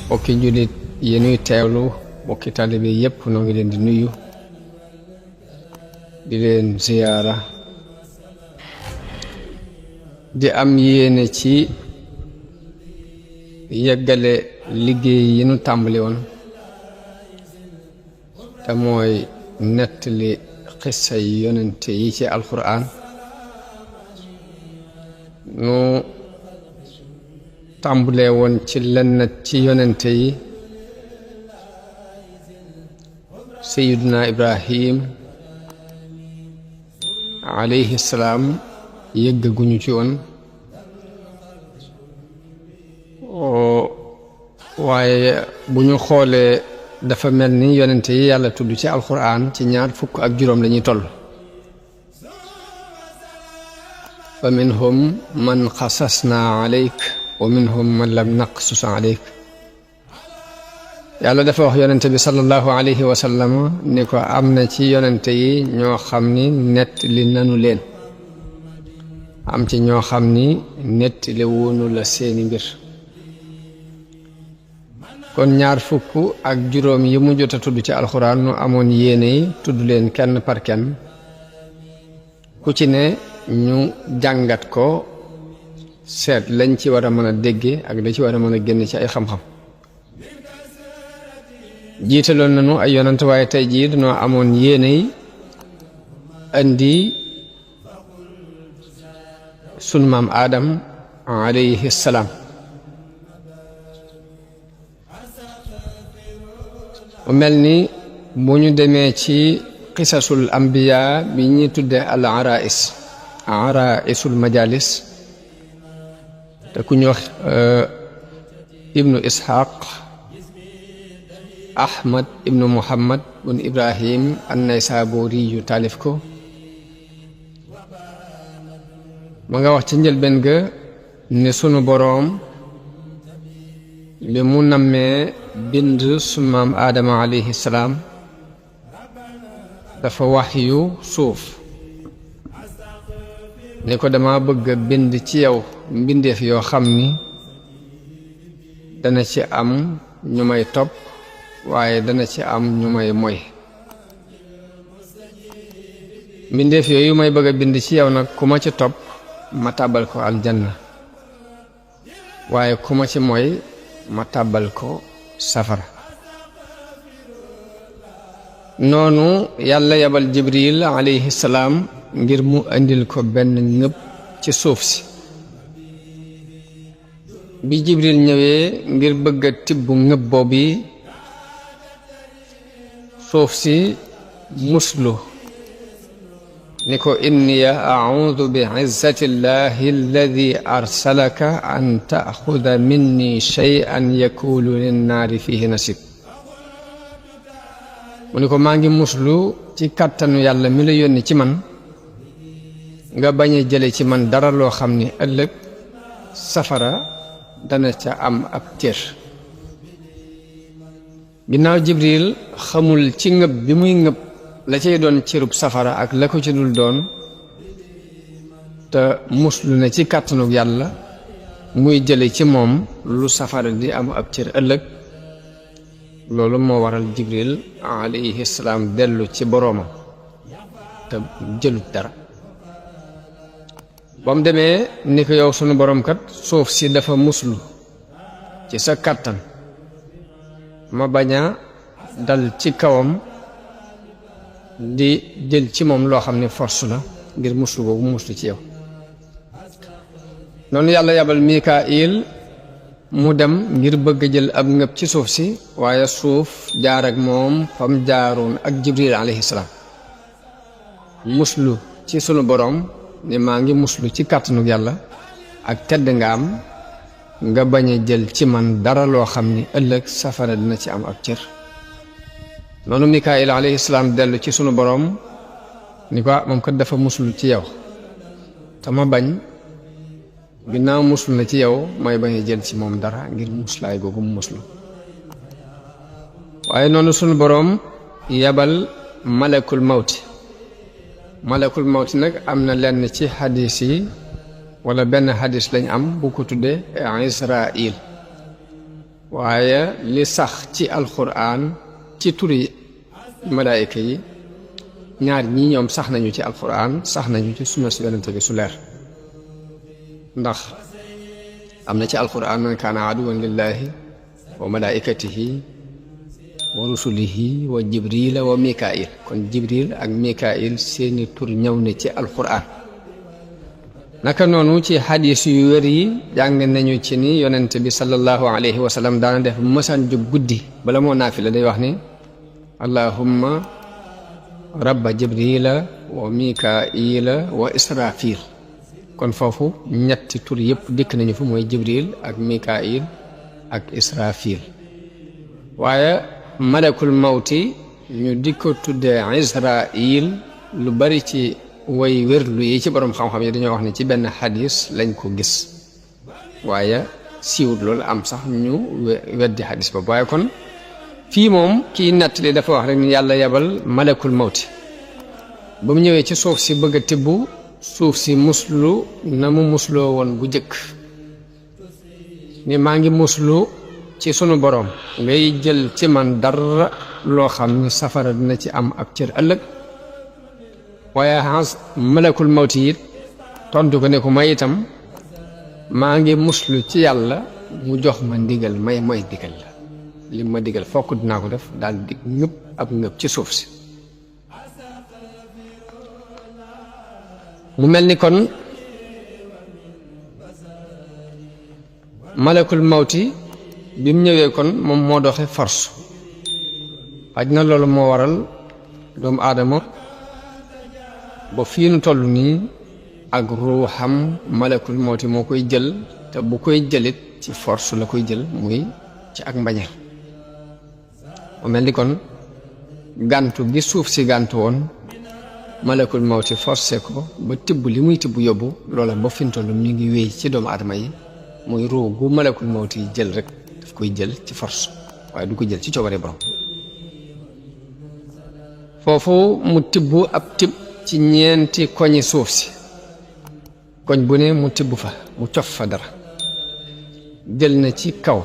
bokki jullit yi nuy teewlu bokki taalibe yépp noo ngi leen di nuyu di leen ziyaara di am yéene ci yeggale liggéey yi nu tàmbali woon te mooy nettali xissa yi yonente yi ci alxuraan nu tàmbalee woon ci lenn ci yonente yi sayiduna ibrahim alayhi salaam yëggaguñu ci woon waaye bu ñu xoolee dafa mel ni yonente yi yàlla tudd ci alxuraan ci 25 lañuy toll fa minhum man xasasna alayk wa minhum man lam naqsus alayk yàlla dafa wax yonente bi sallallahu alayhi wa sallam ni ko am na ci yonente yi ñoo xam ni nettali nanu leen am ci ñoo xam ni nettali woonu la seeni mbir kon 25 yi mu jot a tudd ci alxuraan nu amoon yéene yi tudd leen kenn par kenn ku ci ne ñu jàngat ko seet lañ ci war a mën a dégge ak la ci war a mën a génn ci ay xam-xam jiitaloon nañu ay yonent waaye tey jii dañoo amoon yéene yi andi sunu maam Aadam alayhi salaam mu mel ni bu ñu demee ci qisasul ambiya bi ñuy tudde al araisul majalis te ku ñu wax ibnu ishaq ahmad ibnu muhammad bun ibrahim an-naysaburi yu taalif ko ma nga wax ci njëlbéen ga ne sunu boroom li mu nammee bind sunu maam aadama alayhi salaam dafa wax yu suuf ni ko dama bëgg bind ci yow mbindeef yoo xam ni dana ci am ñu may topp waaye dana ci am ñu may moy mbindeef yooyu may bëgg a bind ci yow nag ku ma ci topp ma tàbbal ko aljanna waaye ku ma ci moy ma tàbbal ko safara noonu yàlla yabal jibril alayhi salaam ngir mu andil ko benn ngëb ci suuf si bi jibril ñëwee ngir bëgg a tibb ngëb boobu suuf si muslu ni ko inni a'udhu bi izzati llahi alladi arsalaka an ta'khudha minni shay'an yakulu linnaari fihi nasib mu ni ko maa ngi muslu ci kàttanu yàlla mi la yónni ci man nga bañ a jële ci man dara loo xam ni ëllëg safara dana ca am ab cër ginnaaw jibril xamul ci ngëb bi muy ngëb la cay doon cërub safara ak la ko ci dul doon te muslu na ci kàttanu yàlla muy jële ci moom lu safara di am ab cër ëllëg loolu moo waral jibril alayhi salaam dellu ci boroomam te jëlut dara ba mu demee ni ko yow sunu boroom kat suuf si dafa muslu ci sa kàttan ma bañ a dal ci kawam di jël ci moom loo xam ne force la ngir muslu boobu muslu ci yow noonu yàlla yabal Mikaayil mu dem ngir bëgg a jël ab ngëb ci suuf si waaye suuf jaar ak moom fam jaaroon ak jibril alayhi salaam muslu ci sunu boroom ni maa ngi muslu ci kàttanu yàlla ak tedd nga am nga bañ a jël ci man dara loo xam ni ëllëg safara dina ci am ab cër noonu Mikaayil alayhi salaam dellu ci sunu boroom ni ko moom kat dafa muslu ci yow te ma bañ ginnaaw muslu na ci yow may bañ a jël ci moom dara ngir muslaay googu mu muslu waaye noonu sunu boroom yabal malakul mawti malakul mawti nag am na lenn ci xadis yi wala benn xadis lañ am bu ko tuddee Israil waaye li sax ci alquran ci turi malaayika yi ñaar ñii ñoom sax nañu ci alquran sax nañu ci sunna si yonente bi su leer ndax am na ci alquran man kaana aduwan lillahi wa malaikatihi wa rusulihi wa jibrila wa mikail kon jibril ak mikail seeni tur ñëw na ci alquran naka noonu ci xadis yu wér yi jàng nañu ci ni yonente bi sallallahu alayhi wa sallam daana def mësaan jóg guddi bala moo naafila day wax ni allahumma rabba jibrila wa mikaila wa israfil kon foofu ñetti tur yëpp dikk nañu fa mooy jibril ak mikail ak israfil waaye malakul mawti ñu di ko tuddee Israil lu bari ci way wérlu yi ci borom xam-xam yi dañoo wax ne ci benn xadis lañ ko gis waaye siiwut loolu am sax ñu weddi xadis ba waaye kon fii moom kii nettali dafa wax rek ni yàlla yebal malakul mawti ba mu ñëwee ci suuf si bëgg a tibb suuf si muslu na mu musloo woon bu jëkk ni maa ngi muslu ci sunu borom ngay jël ci man dara loo xam ni safara dina ci am ab cër ëllëg waaye malakul mawti it tontu ko ne ko may itam maa ngi muslu ci yàlla mu jox ma ndigal may digal la li ma digal fokk dinaa ko def daal di ngëpp ab ngëpp ci suuf si mu mel ni kon malakul mawti bi mu ñëwee kon moom moo doxe force xaj na loolu moo waral doomu aadama ba fii nu toll nii ak ruuxam malakul mawti moo koy jël te bu koy jëlit ci force la koy jël muy ci ak mbañeel mu mel ni kon gàntu gi suuf si gàntu woon malakul mawti forcé ko ba tibb li muy tibb yóbbu loola ba fi nu toll mi ngi wéy ci doomu aadama yi muy ruu gu malakul mawti jël rek daf koy jël ci force waaye du ko jël ci coobare borom foofu mu tibb ab tibb ci ñeenti koñi suuf si koñ bu ne mu tibb fa mu cof fa dara jël na ci kaw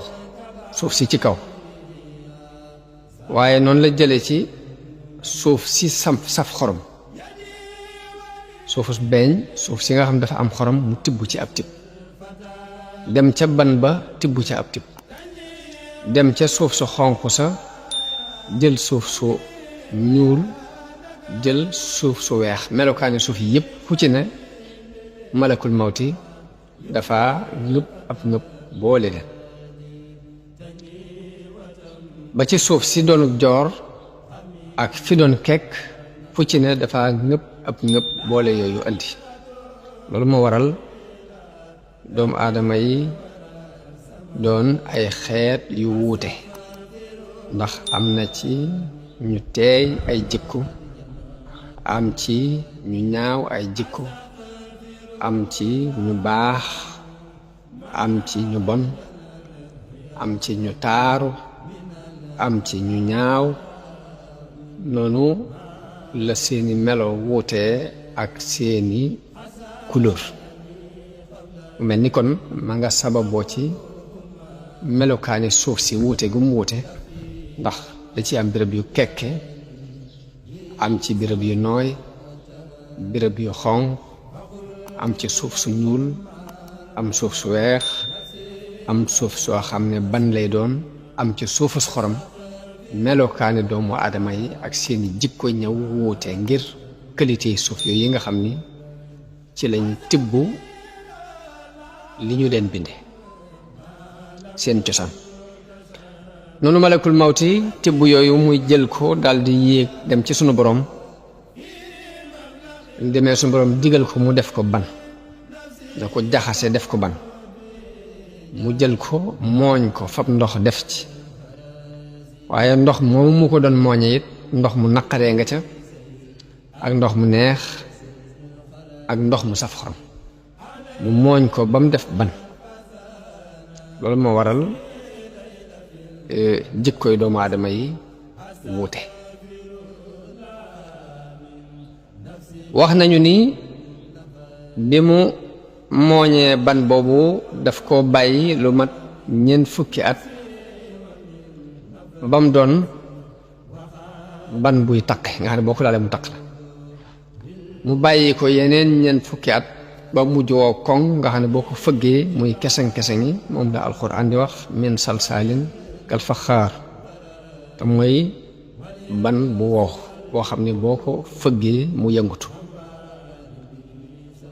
suuf si ci kaw waaye noonu la jële ci suuf si saf xorom suufu beeñ suuf si nga xam dafa am xorom mu tibb ci ab tibb dem ca ban ba tibb ca ab tibb dem ca suuf su xonq sa jël suuf su ñuul jël suuf su weex melokaani suuf yi yëpp fu ci ne malakul mawti dafa ngëb ab ngëb boole leen ba ci suuf si doon joor ak fi doon kekk fu ci ne dafa ngëb ab ngëb boole yooyu andi loolu moo waral doomu aadama yi doon ay xeet yu wuute ndax am na ci ñu teey ay jikko am ci ñu ñaaw ay jikko am ci ñu baax am ci ñu bon am ci ñu taaru am ci ñu ñaaw noonu la seeni melo wuutee ak seeni couleur mu mel ni kon ma nga sababoo ci melokaani suuf si wuute gu mu wuute ndax da ci am béréb yu kekke am ci béréb yu nooy béréb yu xonq am ci suuf su ñuul am suuf su weex am suuf soo xam ne ban lay doon am ci suufu xorom melokaani doomu aadama yi ak seeni jikko ñëw wuute ngir qualité yi suuf yooyu yi nga xam ni ci lañ tibb li ñu leen binde seen cosaan noonu malakul mawti tibb yooyu muy jël ko daldi yéeg dem ci sunu borom demee sunu borom digal ko mu def ko ban da ko jaxase def ko ban mu jël ko mooñ ko fab ndox def ci waaye ndox moomu mu ko doon mooñe it ndox mu naqaree nga ca ak ndox mu neex ak ndox mu saf xorom mu mooñ ko ba mu def ban loolu moo waral jikkoy doomu aadama yi wuute wax nañu ni bi mu mooñee ban boobu daf ko bàyyi lu mat ñeent fukki at ba mu doon ban buy taqe nga xam ne boo ko laalee mu taq la mu bàyyi ko yeneen ñeent fukki at ba mujj woo koŋ nga xam ne boo ko fëggee muy keseng-keseng yi moom la alxuraan di wax min salsaalin kal faxaar te mooy ban bu woox boo xam ne boo ko fëggee mu yëngutu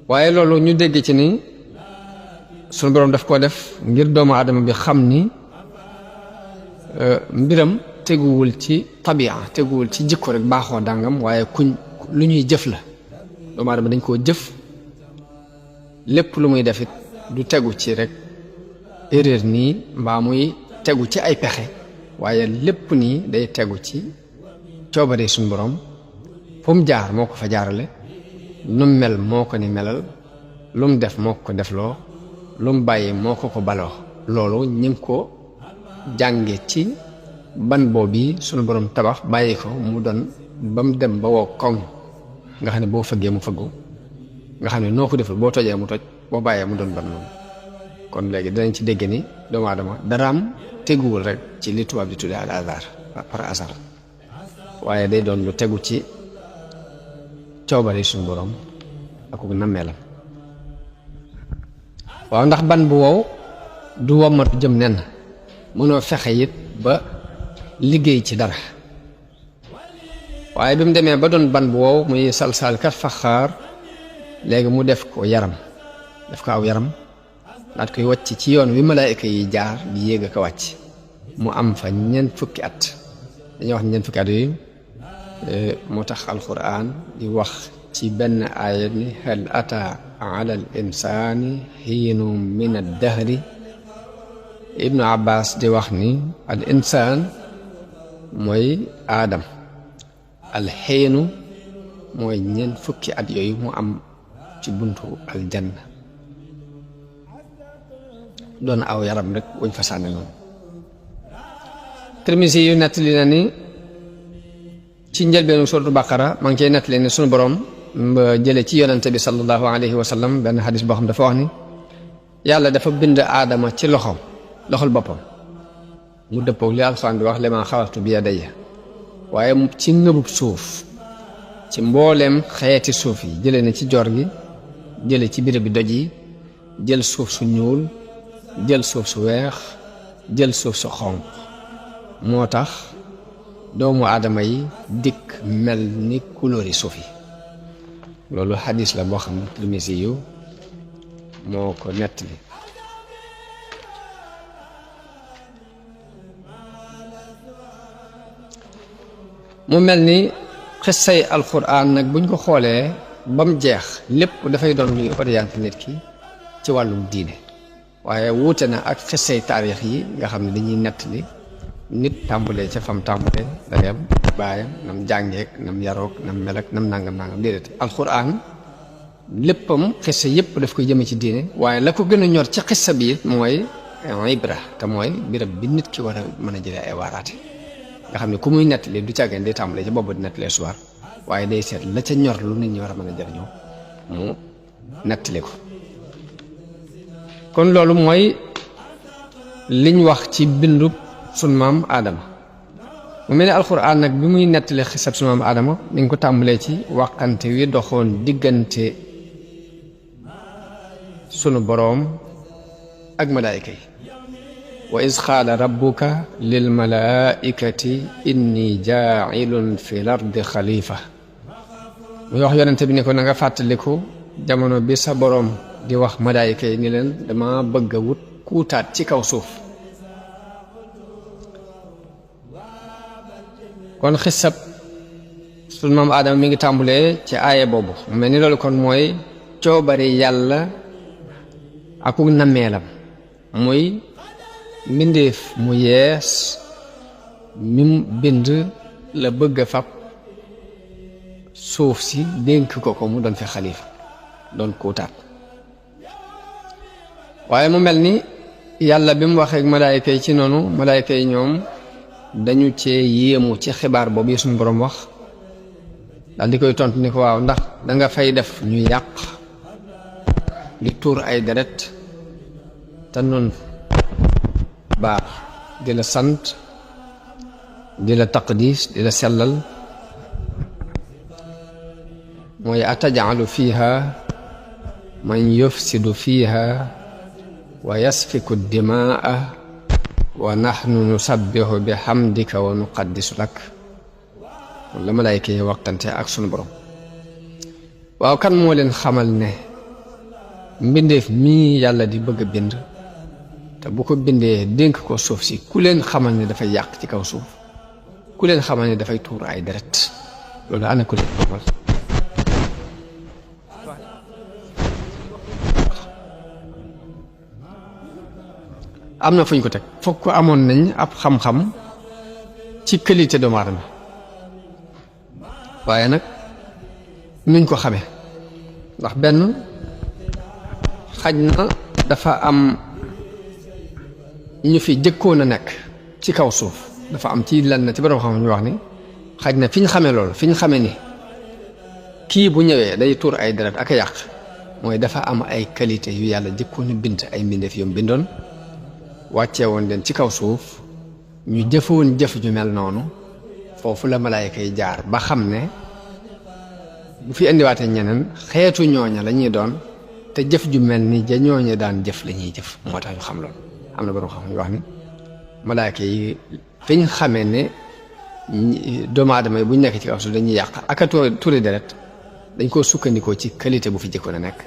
waaye loolu ñu dégg ci ni sunu boroom daf koo def ngir doomu aadama bi xam ni mbiram teguwul ci tabia teguwul ci jikko rek baaxoo dàngam waaye lu ñuy jëf la doomu aadama dañ koo jëf lépp lu muy defit du tegu ci rek erreur nii mbaa muy tegu ci ay pexe waaye lépp nii day tegu ci coobare suñu borom fu mu jaar moo ko fa jaarale lu mu mel moo ko ni melal lu mu def moo ko defloo lu mu bàyyi moo ko baloo loolu ñu ngi ko jànge ci ban boobu suñu borom tabax bàyyi ko mu doon ba mu dem ba woo koŋ nga xam ne boo fëggee mu fëggu nga xam ne noo ko deful boo tojee mu toj boo bàyyee mu doon ban noonu kon léegi dinañ ci dégg ni doomu aadama daraam teguwul rek ci li tubaab di tuddee al hasard par hasard waaye day doon lu tegu ci coobare suñu borom ak ko nammeelam waaw ndax ban bu wow du womatu jëm nen mënoo fexe it ba liggéey ci dara waaye bi mu demee ba doon ban bu wow muy salsal kat faxaar léegi mu def ko yaram def ko aw yaram daat koy wàcc ci yoon wi malaayika yi jaar di yéeg a ko wàcc mu am fa ñeent fukki at dañuy wax ñeent fukki at yooyu moo tax alquran di wax ci benn aaya ni hal ata ala al insani xiinum min ad dahri ibnu abbas di wax ni al insaan mooy aadam al xiinu mooy ñeent fukki at yooyu mu am ci buntu aljanna doon aw yaram rek wuñ fa sànni noonu Tirmisi yu nettali na ni ci njëlbeenu suratu baqara maa ngi cey nettali ne sunu borom jële ci yonente bi sallallahu alayhi wa sallam benn xadis boo xam dafa wax ni yàlla dafa bind aadama ci loxol boppam mu dëppoog li alxuraan di wax li ma xalaqtu bi yadayya waaye ci ngëbub suuf ci mbooleem xeeti suuf yi jële na ci joor gi jële ci béréb bi doj yi jël suuf su ñuul jël suuf su weex jël suuf su xonq moo tax doomu aadama yi dikk mel ni couleur yi suuf yi loolu xadis la boo xam ne Tirmisi yu moo ko nettali mu mel ni xissay alquran nag buñ ko xoolee ba mu jeex lépp dafay doon luy orienté nit ki ci wàllum diine waaye wuute na ak xissay taarix yi nga xam ne dañuy nettali nit tàmbulee ca fam tàmbulee dayam baayam nam jàngeek nam yarook nam melak nam nangam déedéet alquran léppam xissa yépp daf koy jëme ci diine waaye la ko gën a ñor ci xissa bi it mooy ibra te mooy birab bi nit ki war a mën a jëlee ay waaraate nga xam ne ku muy nettali du càggeen day tàmbalee ca boobu di nettalee soir waaye day seet la ca ñor lu nit ñi war a mën a jëriñoo mu nettali ko kon loolu mooy liñ wax ci bindu sun maam aadama mu mel ne alxuraan nag bi muy nettali xisab sun maam aadama mi ngi ko tàmbalee ci waxante wi doxoon diggante sunu boroom ak malaayika yi wa iz qaala rabbuka lil malaaikati inni jaa'ilun fil ardi xalifa muy wax yonente bi ne ko na nga fàttaliku jamono bi sa boroom di wax malaayika yi ni leen dama bëgg a wut kuutaat ci kaw suuf kon xisab sunu maam aadama mi ngi tàmbulee ci aaya boobu mu mel ni loolu kon mooy coobari yàlla aku nammeelam muy mbindeef mu yees mim bind la bëgg a fab suuf si dénk ko mu doon fi xalifa doon kuutaat waaye mu mel ni yàlla bi mu waxee ak malaayika yi ci noonu malaayika yi ñoom dañu cee yéemu ci xibaar boobu yi suñu boroom wax daal di koy tontu ni ko waaw ndax danga fay def ñu yàq di tuur ay deret te nun baax di la sant di la taqdis di la sellal mooy atajalu fiha man yufsidu fiha wa yasfiku dimaa wa nahnu nusabbihu bi hamdika wa nuqaddisu lak la malaayka yi waxtante ak sunu borom waaw kan moo leen xamal ne mbindeef mii yàlla di bëgg a bind te bu ko bindee dénk ko suuf si ku leen xamal ne dafay yàq ci kaw suuf ku leen xamal ne dafay tuur ay deret loolu ana ku leen xamal am na fu ñu ko teg foog ko amoon nañ ab xam-xam ci qualité doomu aadama waaye nag nuñ ko xamee ndax benn xaj na dafa am ñu fi jëkkoon a nekk ci kaw suuf dafa am ci lenn ci borom xam ñu wax ni xaj na fi ñu xamee loolu fi ñu xamee ni kii bu ñëwee day tuur ay deret ak a yàq mooy dafa am ay qualité yu yàlla jëkkoon a bind ay mbindeef yu mu bindoon wàccee woon leen ci kaw suuf ñu jëfoon jëf ju mel noonu foofu la malaayka yi jaar ba xam ne bu fi indiwaatee ñeneen xeetu ñooña la ñuy doon te jëf ju mel ni ja ñooña daan jëf la ñuy jëf moo tax ñu xam loolu am na borom xam ñu wax ni malaayka yi fi ñu xamee ne doomu aadama yi bu ñu nekk ci kaw suuf dañuy yàq ak a tuuri deret dañ koo sukkandikoo ci qualité bu fi jëkkoon a nekk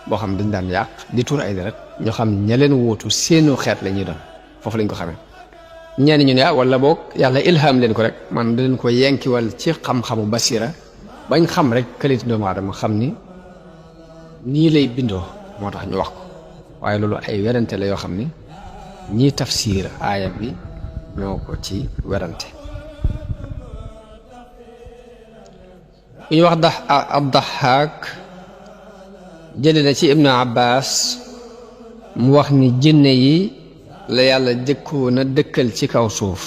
boo xam dañ daan yàq di tuur ay deret ñoo xam ña leen wóotu seenu xeet la ñuy doon foofu lañ ko xamee ñenn ñu ne wala boog yàlla ilham leen ko rek man da leen ko yenkiwal ci xam-xamu basira bañ xam rek qualité doomu aadama xam ni nii lay bindoo moo tax ñu wax ko waaye loolu ay werante la yoo xam ni ñii tafsir aaya bi ñoo ko ci werante bu ñu wax ad-Dahhaak jële na ci Ibnu Abbas mu wax ni jinne yi la yàlla jëkkoon a dëkkal ci kaw suuf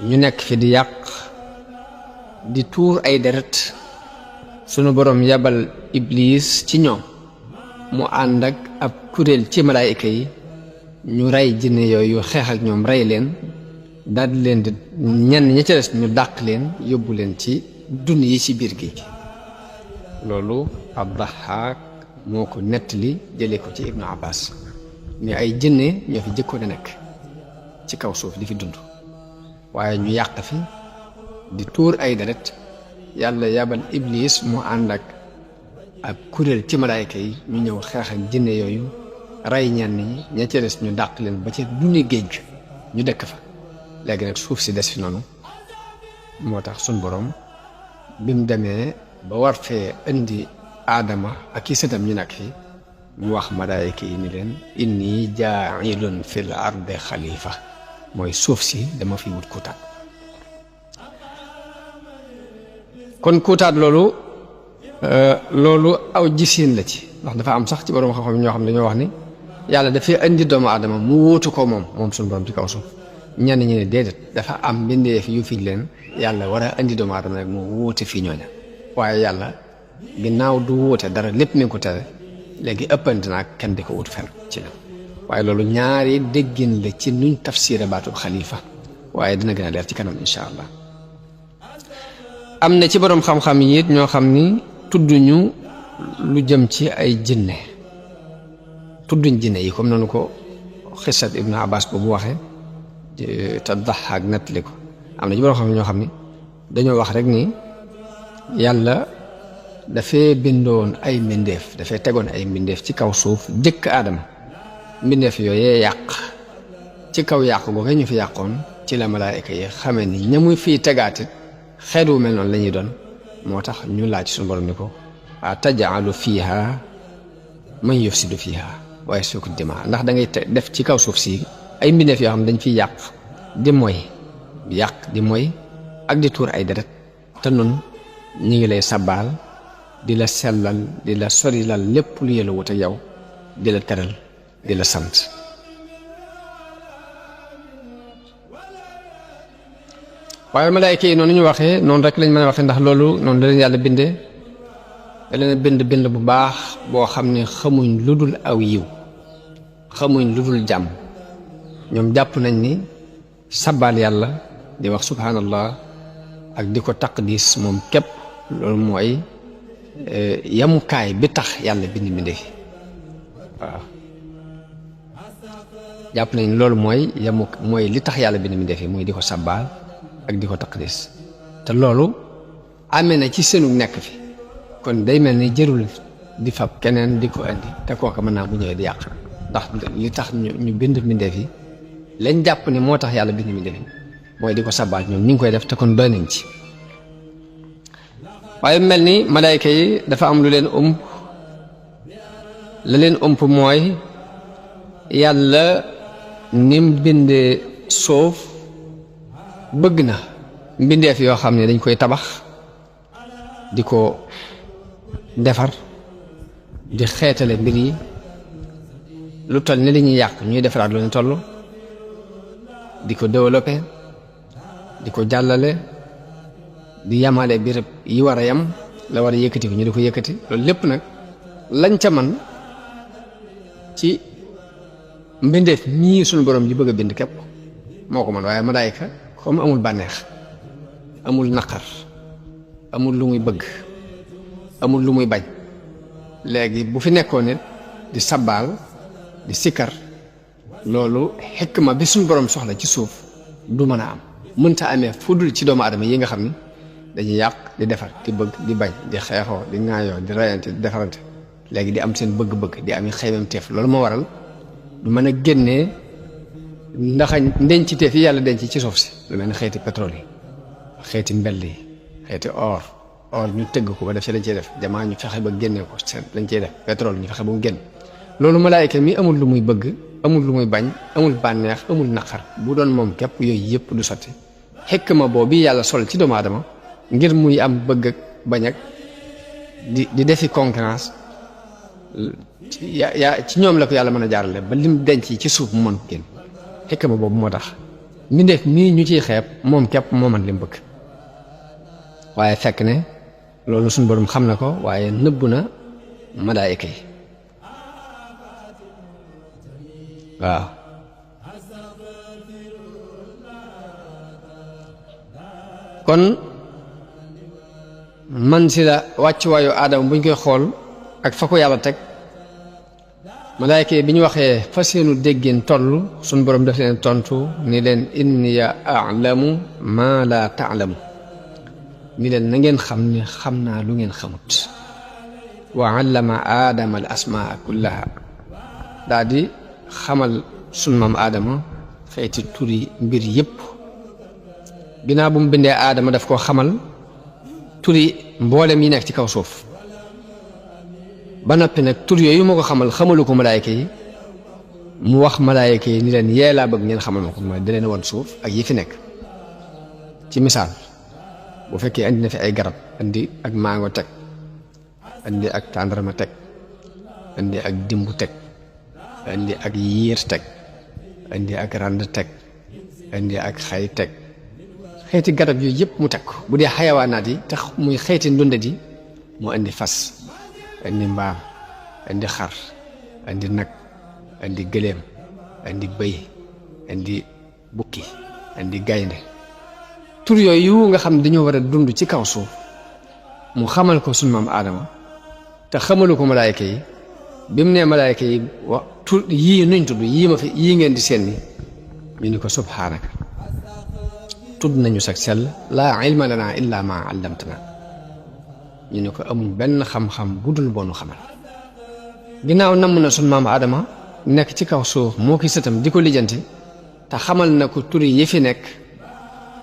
ñu nekk fi di yàq di tuur ay deret sunu borom yabal iblis ci ñoom mu ànd ak ab kuréel ci malaayika yi ñu rey jinne yooyu xeex ak ñoom rey leen daldi leen di ñenn ña ca des ñu dàq leen yóbbu leen ci dun yi ci biir gi loolu ad-Dahhaak moo ko nettali jëlee ko ci Ibnu Abbas ni ay jinne ñoo fi jëkkoon a nekk ci kaw suuf di fi dund waaye ñu yàq fi di tuur ay deret yàlla yabal iblis mu ànd ak ab kuréel ci malaayka yi ñu ñëw xeex ak jinne yooyu rey ñenn ñi ña ca des ñu dàq leen ba ca duni géej ñu dëkk fa léegi nag suuf si des fi noonu moo tax suñ borom bi mu demee ba war fee indi aadama ak i sëtam ñu nekk fi mu wax malaayka yi ni leen inni jaa'ilun fil ardi xalifa mooy suuf si dama fi wut kuutaat kon kuutaat loolu aw gisiin la ci ndax dafa am sax ci borom xam-xam ñoo xam ne dañoo wax ni yàlla dafay indi doomu aadama mu wóotu ko moom suñu borom ci kaw suuf ñenn ñi ne déedéet dafa am mbindeef yu fi leen yàlla war a indi doomu aadama rek mu wóote fii ñooña waaye yàlla ginnaaw du wóote dara lépp mi ngi ko tere léegi ëppante naag kenn di ko wut fenn ci la waaye loolu ñaari déggin la ci nuñ tafsira baatu xalifa waaye dina gën a leer ci kanam incha allah am na ci boroom xam-xam yi it ñoo xam ni tudduñu lu jëm ci ay jinne tudduñ jinne yi comme noonu ko xisat Ibnu Abbas boobu waxee te Dahhaak nettali ko am na ci boroom xam ñoo xam ni dañoo wax rek ni yàlla dafay bindoon ay mbindeef dafay tegoon ay mbindeef ci kaw suuf jëkk aadama mbindeef yooyee yàq ci kaw yàq googu ñu fi yàqoon ci la malaayika yi xamee ni ñamuy fii tegaatit xeet wu mel noonu la ñuy doon moo tax ñu laaj suñu borom ni ko waa tajaalu fiiha man yufsidu fiiha wa yasfiku dimaa ndax da ngay def ci kaw suuf si ay mbindeef yoo xam ne dañ fiy yàq di moy ak di tuur ay deret te nun ñi ngi lay sabbaal di la sellal di la sorilal lépp lu yëla wut ak yow di la teral di la sant waaye malaayka yi noonu ñu waxee noonu rek lañ mën a waxee ndax loolu noonu la leen yàlla bindee da leen bind bu baax boo xam ne xamuñ lu dul aw yiw xamuñ lu dul jàmm ñoom jàpp nañ ni sabbaal yàlla di wax subhanallah ak di ko taqdis moom képp loolu mooy yamukaay bi tax yàlla bind mbindéef waaw jàpp nañ loolu mooy li tax yàlla bind mbindéef mooy di ko sabbaal ak di ko taqdis te loolu amee na ci seenu nekk fi kon day mel ni jërul di fab keneen di ko indi te kooka mën naa bu ñëwee di yàq ndax li tax ñu bind mbindéef yi lañ jàpp ni moo tax yàlla bind mbindéef yi mooy di ko sabbaal ñoom ñu ngi koy def te kon doy nañ ci waaye mel ni malaayka yi dafa am lu leen la leen mooy yàlla nim bindee suuf bëgg na mbindeef yoo xam ne dañ koy tabax di ko defar di xeetale mbir yi lu toll ni li ñuy yàq ñuy defaraat lu ne toll di ko développé di ko jàllale di yamale birëb yi war a yam la war a yëkkati ko ñu di ko yëkkati loolu lépp nag lañ ca man ci mbindeef ñii suñu borom ji bëgg a bind képp moo ko man waaye malaayka comme amul bànneex amul naqar amul lu muy bëgg amul lu muy bañ léegi bu fi nekkoon nit di sabbaal di sikkar loolu xikma bi suñu borom soxla ci suuf du mën a am mënta amee fu dul ci doomu aadama yi nga xam ni dañuy yàq di defar di bëgg di bañ di xeexoo di ŋaayoo di rayante di defarante léegi di am seen bëgg-bëgg di am xeymam teef loolu moo waral du mën a génnee ndaxañ ndenciteef yi yàlla denc ci suuf si lu mel ne xeeti pétrole yi xeeti mbell yi xeeti or ñu tëgg ko ba def ci lañ ciy def jamaa ñu fexe ba génnee ko seen lañ ciy def pétrole ñu fexe ba mu génn loolu malaayka mi amul lu muy bëgg amul lu muy bañ amul bànneex amul naqar bu doon moom képp yooyu yëpp du sotti xikma boobu yàlla sol ci doomu aadama ngir muy am bëgg ak bañ ak di defi concurrence ci ñoom la ko yàlla mën a jaarale ba lim denc ci suuf mu mën ko génn xikma boobu moo tax mbindeef mii ñu ciy xeeb moom képp moo man lim bëgg waaye fekk ne loolu suñu borom xam na ko waaye nëbbu na malaayika yi waaw kon man si la wàccuwaayu aadama bu ñu koy xool ak fa ko yàlla teg malaayka yi bi ñu waxee fa seenu déggin toll suñ borom daf leen tontu ni leen inni a'lamu ma la ta'lamu ni leen na ngeen xam ni xam naa lu ngeen xamut wa allama aadama al asmaa kullaha daa di xamal sun maam aadama xeeti turi mbir yépp ginnaaw bu mu bindee aadama daf koo xamal turi mboolem yi nekk ci kaw suuf ba noppi nag tur yooyu moo ko xamalu ko malaayka yi mu wax malaayka yi ni leen yee laa bëgg ngeen xamal ma ko mooy da leen woon suuf ak yi fi nekk ci misaal bu fekkee andi na fi ay garab andi ak mango teg andi ak tàndarma teg andi ak dimbu teg andi ak yiir teg andi ak rand teg andi ak xay teg xeeti garab yooyu yëpp mu teg ko bu dee xayawaanaat yi tax muy xeeti ndundat yi mu andi fas andi mbaam andi xar andi nag andi gëléem andi bëy andi bukki andi gaynde tur yooyu nga xam dañoo war a dund ci kaw suuf mu xamal ko sunu maam aadama te xamalu ko malaayka yi bi mu nee malaayka yi wa tur yii nuñ tudd yii ngeen di seen ni ñu ni ko subhaanaka tudd nañu sag sell laa ilma lana illa ma allamtana ñu ne ko amuñ benn xam-xam bu dul boonu xamal ginnaaw namm na sunu maam aadama nekk ci kaw suuf moo ki sëtam di ko lijjanti te xamal na ko turi yi fi nekk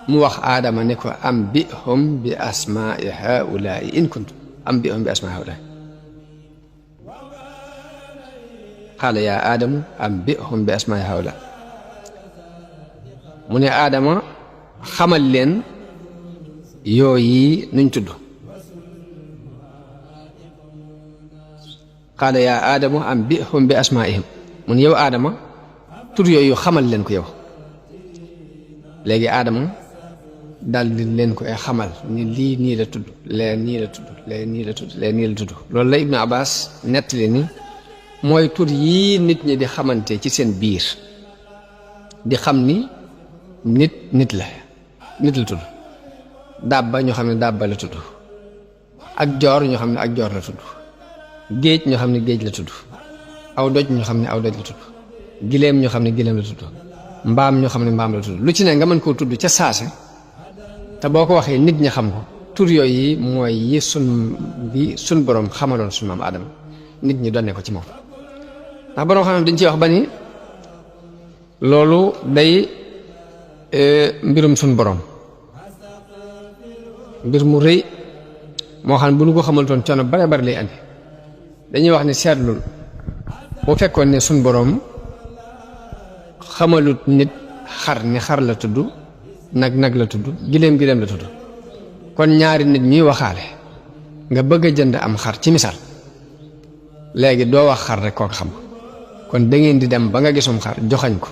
mu wax aadama ne ko ambihum bi asmaai haulaai in kuntum ambihum bi asmaai haulaai qaala yaa aadamu ambihum bi asmaai haulaai mu ne aadama xamal leen yooyi nuñ tudd qaala yaa aadamu ambihum bi asmaihim mun yow aadama tur yooyu xamal leen ko yow léegi aadama dal di leen ko ay xamal ni lii nii la tudd lee nii la tudd lee nii la tudd lee nii la tudd loolu la Ibnu Abbas nettali ni mooy tur yii nit ñi di xamante ci seen biir di xam ni nit la tudd dabba ñoo xam ne dabba la tudd ak joor ñoo xam ne ak joor la tudd géej ñoo xam ne géej la tudd aw doj ñoo xam ne aw doj la tudd gileem ñoo xam ne gileem la tudd mbaam ñoo xam ne mbaam la tudd lu ci ne nga mën koo tudd ca saase te boo ko waxee nit ñi xam ko tur yooyu mooy yi sun borom xamaloon sun maam Aadama nit ñi donne ko ci moom ndax borom xam ne dañ ciy wax ba ni loolu day mbirum sun borom mbir mu rëy moo xam ne bu ñu ko xamaltoon coono bare bare lay andi dañuy wax ni seetlul bu fekkoon ne sun borom xamalut nit xar ni xar la tudd nag la tudd gileem la tudd kon ñaari nit ñuy waxaale nga bëgg a jënd am xar ci misaal léegi doo wax xar rek koo xam kon da ngeen di dem ba nga gisum xar joxañ ko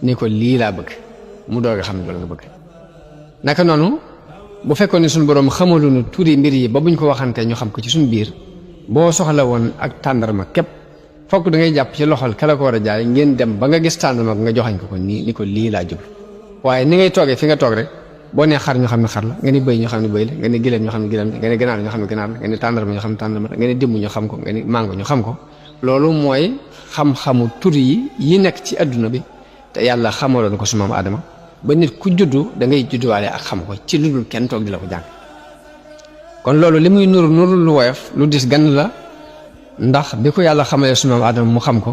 ni ko lii laa bëgg mu doog a xam ne loolu nga bëgg naka noonu bu fekkoon ne suñu borom xamaluñu turi mbir yi ba buñ ko waxantee ñu xam ko ci suñu biir boo soxla woon ak tàndarma képp fokk da ngay jàpp ci loxol kala ko war a jaay ngeen dem ba nga gis tàndarma nga joxañ ko nii ni ko lii laa jublu waaye ni ngay toogee fi nga toog rek boo nee xar ñu xam ne xar la nga ni bëy ñu xam ne bëy la nga ni gileem ñu xam ne gileem la nga ni ganaar ñu xam ne ganaar la nga ni tàndarma ñu xam ne tàndarma la nga ni dimb ñu xam ko nga ni mango ñu xam ko loolu mooy xam-xamu tur yi nekk ci adduna bi te yàlla xamaloon ko su maam Aadama ba nit ku juddu da ngay judduwaale ak xam ko ci lu dul kenn toog di la ko jàng kon loolu li muy nuru lu woyof lu dis gan la ndax bi ko yàlla xamalee su maam Aadama mu xam ko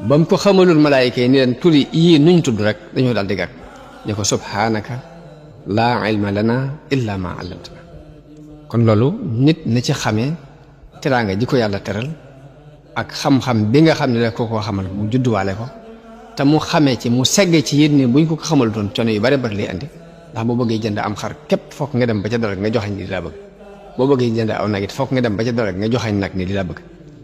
ba mu ko xamalul malaayika yi ni leen turi yii nuñ tudd rek dañoo daal di gàgg ni ko subhaanaka laa ilma lana illa ma allamtana kon loolu nit na ci xamee teraanga ji ko yàlla teral ak xam-xam bi nga xam ne la ko xamal mu judduwaale ko te mu xamee ci mu segge ci yit ni buñ ko xamal doon coono yu bari bari lay andi ndax boo bëggee jënd am xar képp fokk nga dem ba ca dara nga joxañ ni di laa bëgg boo bëggee jënd aw nag it fokk nga dem ba ca dara nga joxañ nag ni di laa bëgg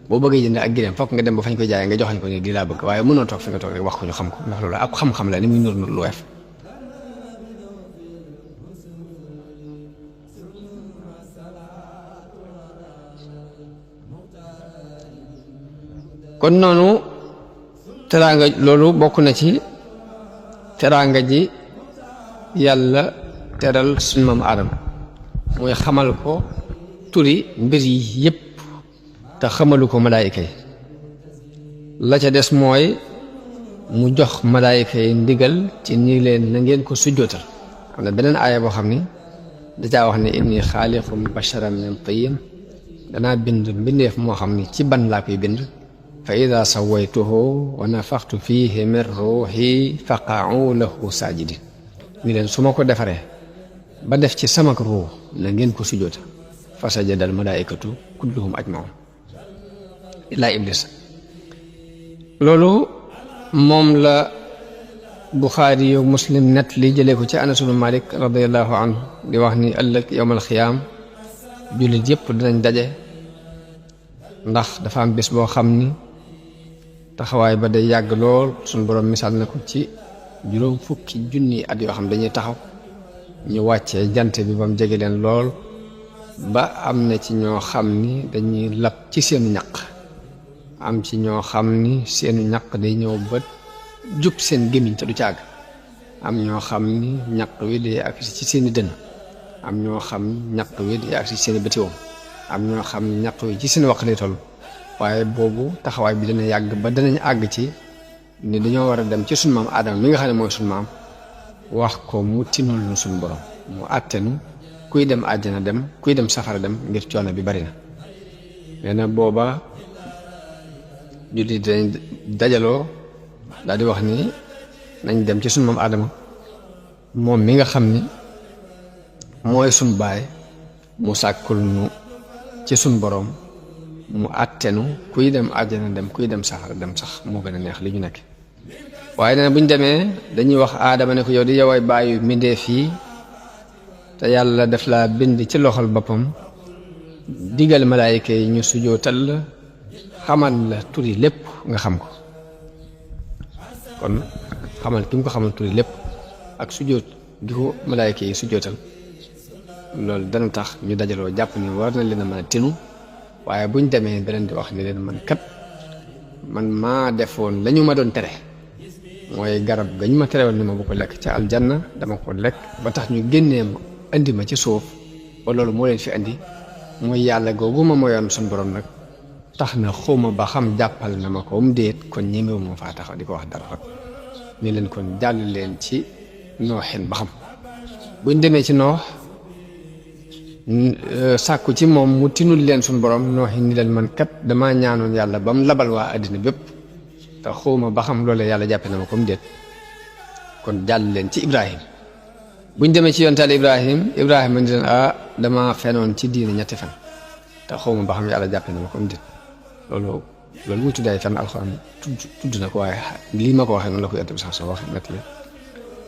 boo bëggee jënd ak gileem fokk nga dem ba fañ koy jaayee nga joxañ ko ni di laa bëgg waaye mënoo toog fi nga toog rek wax ko ñu xam ko ndax loolu ak xam-xam la ni muy nur lu weef kon noonu teraanga loolu bokk na ci teraanga ji yàlla teral suñu maam Aadama mooy xamal ko turi mbir yi yépp te xamalu ko malaayika yi la ca des mooy mu jox malaayika yi ndigal ci ni leen na ngeen ko sujjootal am na beneen aaya boo xam ni dacaa wax ne inni xaaliqum basharan min tiin danaa bind mbindeef moo xam ni ci ban laa koy bind fa ida sawaytuhu wa nafaxtu fihi min ruuxi faqa'u lahu saajidin ni leen su ma ko defaree ba def ci samak ruux na ngeen ko sujjoota fa sajada al malaikatu kulluhum ajmaun illaa iblis loolu moom la Buxaari yu Muslim net li jëlee ko ci Anas ibn Malik radiallahu anhu di wax ni ëllëg yowmal xiyaam jullit yépp dinañ daje ndax dafa am bés boo xam ni taxawaay ba day yàgg lool suñ borom misaal na ko ci juróom fukki junni at yoo xam dañuy taxaw ñu wàccee jant bi ba mu jege leen lool ba am na ci ñoo xam ni dañuy lab ci seenu ñaq am ci ñoo xam ni seenu ñaq day ñëw ba jub seen gémmiñ te du ci àgg am ñoo xam ni ñaq wi day agsi ci seeni dënn am ñoo xam ñaq wi day agsi ci seeni bëtiwoom am ñoo xam ñaq wi ci seen wax lay toll waaye boobu taxawaay bi dana yàgg ba danañ àgg ci ni dañoo war a dem ci sunu maam Aadama mi nga xam ne mooy sunu maam wax ko mu tinul nu sunu borom mu àttenu kuy dem àjjana dem kuy dem safara dem ngir coono bi bari na nee na booba jullit dañ dajaloo daal di wax ni nañ dem ci sunu maam Aadama moom mi nga xam ni mooy sunu baay mu sàkkul nu ci sunu borom mu àttenu kuy dem àjjana dem kuy dem safara dem sax moo gën a neex li ñu nekk waaye nee na bu ñu demee dañuy wax Aadama ne ko yow di yoway bàyyi mbindeef yi te yàlla daf laa bind ci loxol boppam digal malaayika yi ñu sujootal la xamal la turi lépp nga xam ko kon xamal ki mu ko xamal turi lépp ak sujoot di ko malaayka yi sujjootal loolu dana tax ñu dajaloo jàpp ni war na leen a mën a tinu waaye buñ demee da leen di wax ni leen man kat man maa defoon la ñu ma doon tere mooy garab gañ ma terewoon ni ma bu ko lekk ca aljanna dama ko lekk ba tax ñu génnee ma indi ma ci suuf ba loolu moo leen fi indi mooy yàlla googu ma moyoon suñu borom nag tax na xawma ba xam jàppal na ma ko déet kon ñemewu ma faa taxaw di ko wax dara rek ni leen kon jàll leen ci nooxin ba xam buñ demee ci noox sàkku ci moom mu tinul leen suñu borom nooxin ni leen man kat damaa ñaanoon yàlla ba mu labal waa àddina bépp te xawma ba xam loolu yàlla jàppe na ma ko déet kon jàll leen ci Ibrahim buñ demee ci yontaal Ibrahima ni leen dama fenoon ci diine ñetti fan te xawma ba xam yàlla jàppe na ma ko déet loolu muy tuddaay fen alxuraan tudd na ko waaye lii ma ko waxee noonu la ko yonte bi sax soo wax nett li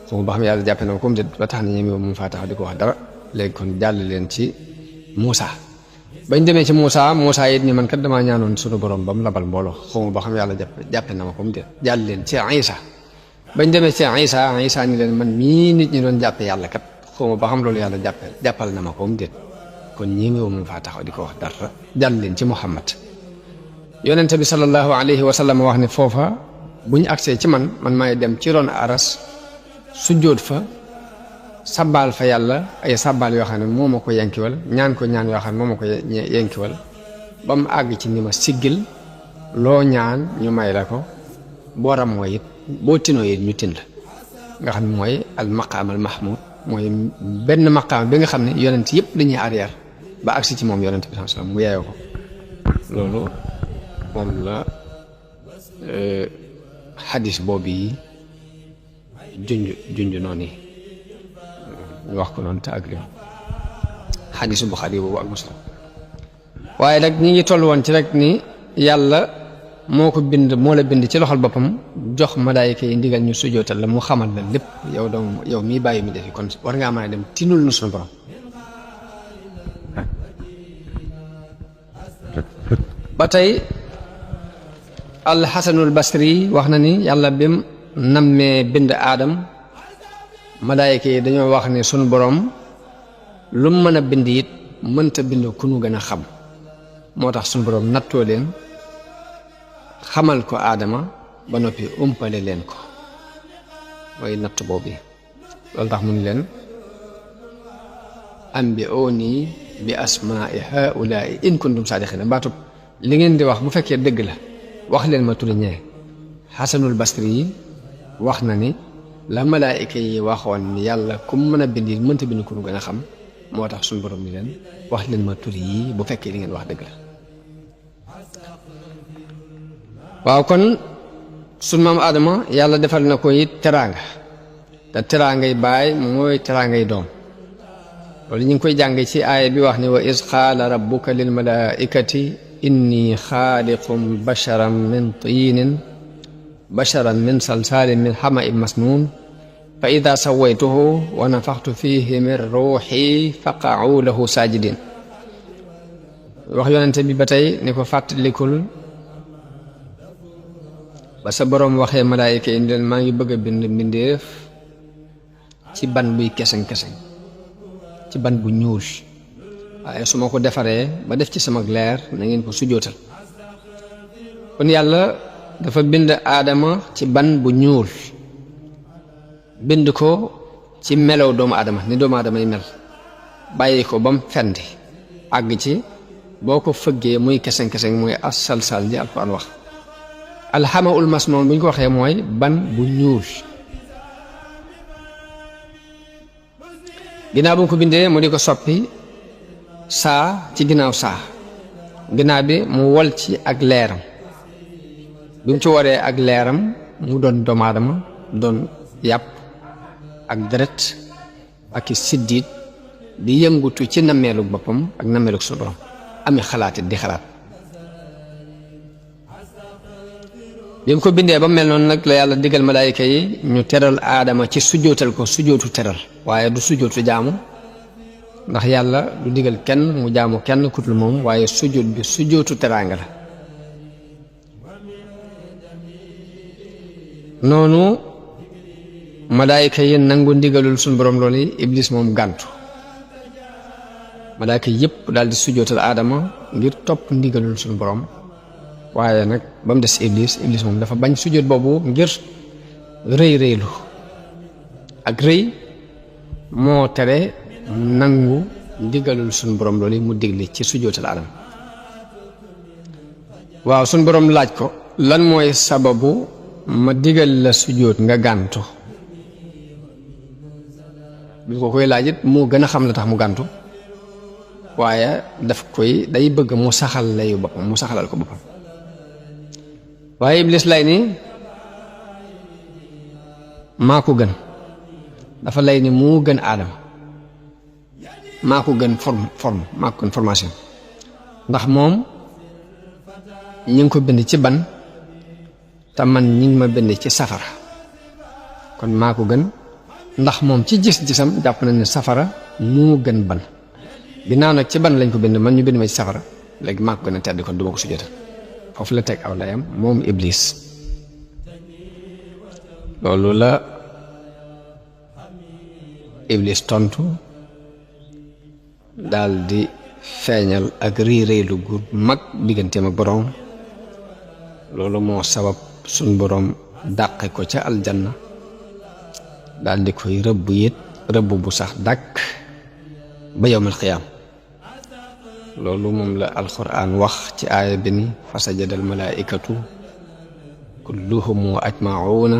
xawma ba xam yàlla jàppe na ma ko déet ba tax na ñemewu mu faa taxaw di ko wax dara léegi kon jàll leen ci Muusa bañ demee ci Muusa it ni man kat damaa ñaanoon sunu borom ba mu labal mbooloo xawma ba xam yàlla jàppe na ma ko déet jàll leen ci Isa bañ demee ci Isa ni leen man mii nit ñi doon jàppe yàlla kat xawma ba xam loolu yàlla jàppal na ma ko déet kon ñemewu mu faa taxaw di ko wax dara jàll leen ci Muhammad yonente bi sallallahu alayhi wa sallam wax ne foofa bu ñu agsee ci man maay dem ci ron aras sujjóot fa sabbaal fa yàlla ay sabbaal yoo xam ne moo ma ko yenkiwal ñaan ko ñaan yoo xam ne moo ma ko yenkiwal ba mu àgg ci ni ma siggil loo ñaan ñu may la ko boo ramoo it boo tinoo it ñu tin la nga xam ne mooy al maqaam al mahmud mooy benn maqaam bi nga xam ne yonent yëpp dañuy arrière ba agsi ci moom yonent bi sallallahu alayhi wasallam mu yeeyoo ko loolu moom la xadis boobu yi junj noonu yi ñu wax ko noonu te ak lim xadisu Buxaari boobu ak Muslim waaye nag ñi ngi toll woon ci rek ni yàlla moo ko bind moo la bind ci loxol boppam jox malaayika yi ndigal ñu sujjootal la mu xamal la lépp yow mii bàyyi mi defi kon war ngaa mën a dem tinul nu suñu borom ba tey alxasanul basri wax na ni yàlla bim nammee bind aadam malaayika yi dañoo wax ne sunu borom lu mu mën a bind it mënta bind ku nu gën a xam moo tax sunu borom nattoo leen xamal ko aadama ba noppi umpale leen ko mooy natt boobu loolu tax mu ni leen ambi'uuni bi asmaa'i haa'ulaa'i in kuntum saadiqiina baatub li ngeen di wax bu fekkee dëgg la wax leen ma turi ñee xasanul basri yi wax na ni la malaayika yi waxoon ni yàlla ku mën a bind yi mënta bind ku nu gën a xam moo tax suñu borom ni leen wax leen ma turi yi bu fekkee li ngeen wax dëgg la waaw kon sunu maam Adama yàlla defal na ko it teraanga te teraangay baay mooy teraangay doom loolu ñu ngi koy jàng ci aaya bi wax ni wa iz qaala rabbuka lil malaaikati inni xaaliqum basharan min salsaalin min xama'in masnuun fa ida sawaytuhu wa nafaxtu fihi min ruuxi faqa'u lahu saajidin wax yonente bi ba tey ni ko fàttalikul ba sa boroom waxee malaayika yi leen maa ngi bëgg a bind mbindéef ci ban buy keseng-keseng ci ban bu ñuul waaye su ma ko defaree ba def ci sama leer na ngeen ko sujjootal kon yàlla dafa bind aadama ci ban bu ñuul bind ko ci melow doomu aadama ni doomu aadama yi mel bàyyi ko ba mu fendi àgg ci boo ko fëggee muy keseng-keseng muy as-salsal ji alquran wax alxamaul masnoon bu ñu ko waxee mooy ban bu ñuul ginnaaw bu ñu ko bindee mu di ko soppi saa ci ginnaaw saa ginnaaw bi mu wol ci ak leeram bi mu ci waree ak leeram mu doon doomu aadama doon yàpp ak deret ak i siddiit di yëngutu ci nammeelu boppam ak nammeelu suñu borom ami xalaatit di xalaat bi mu ko bindee ba mel noonu nag la yàlla digal malaayika yi ñu teral aadama ci sujjootal ko sujjootu teral waaye du sujjootu jaamu ndax yàlla du digal kenn mu jaamu kenn kutul moom waaye sujjoot bi sujjootu teraanga la noonu malaayika yi nangu ndigalul suñ borom loolu iblis moom gàntu malaayika yépp daal di sujjootal aadama ngir topp ndigalul suñ borom waaye nag ba mu des iblis moom dafa bañ sujjoot boobu ngir rëylu ak rëy moo tere nangu ndigalul suñ borom loolu mu digle ci sujjootal aadama waaw suñ borom laaj ko lan mooy sababu ma digal la sujjóot nga gàntu bi ko koy laaj it moo gën a xam la tax mu gàntu waaye daf koy day bëgg mu saxal layu boppam mu saxalal ko boppam waaye iblis lay ni maa ko gën dafa lay ni moo gën aadama maa ko gën forme maa ko gën formation ndax moom ñi ngi ko bind ci ban te man ñi ngi ma bind ci safara kon maa ko gën ndax moom ci gis-gisam jàpp na ne safara moo gën ban ginnaaw nag ci ban lañ ko bind man ñu bind ma ci safara léegi maa ko gën a tedd kon du ma ko sujjóotal foofu la teg aw layam moom iblis loolu la iblis tontu daal di feeñal ak réeréelu gu mag digganteem ak boroom loolu moo sabab suñ boroom dàqe ko ca aljanna daal di koy rëbb it rëbb bu sax dàkk ba yawmal qiyaam loolu moom la alquran wax ci aaya bi ni fa sajada al malaikatu kulluhum ajmauna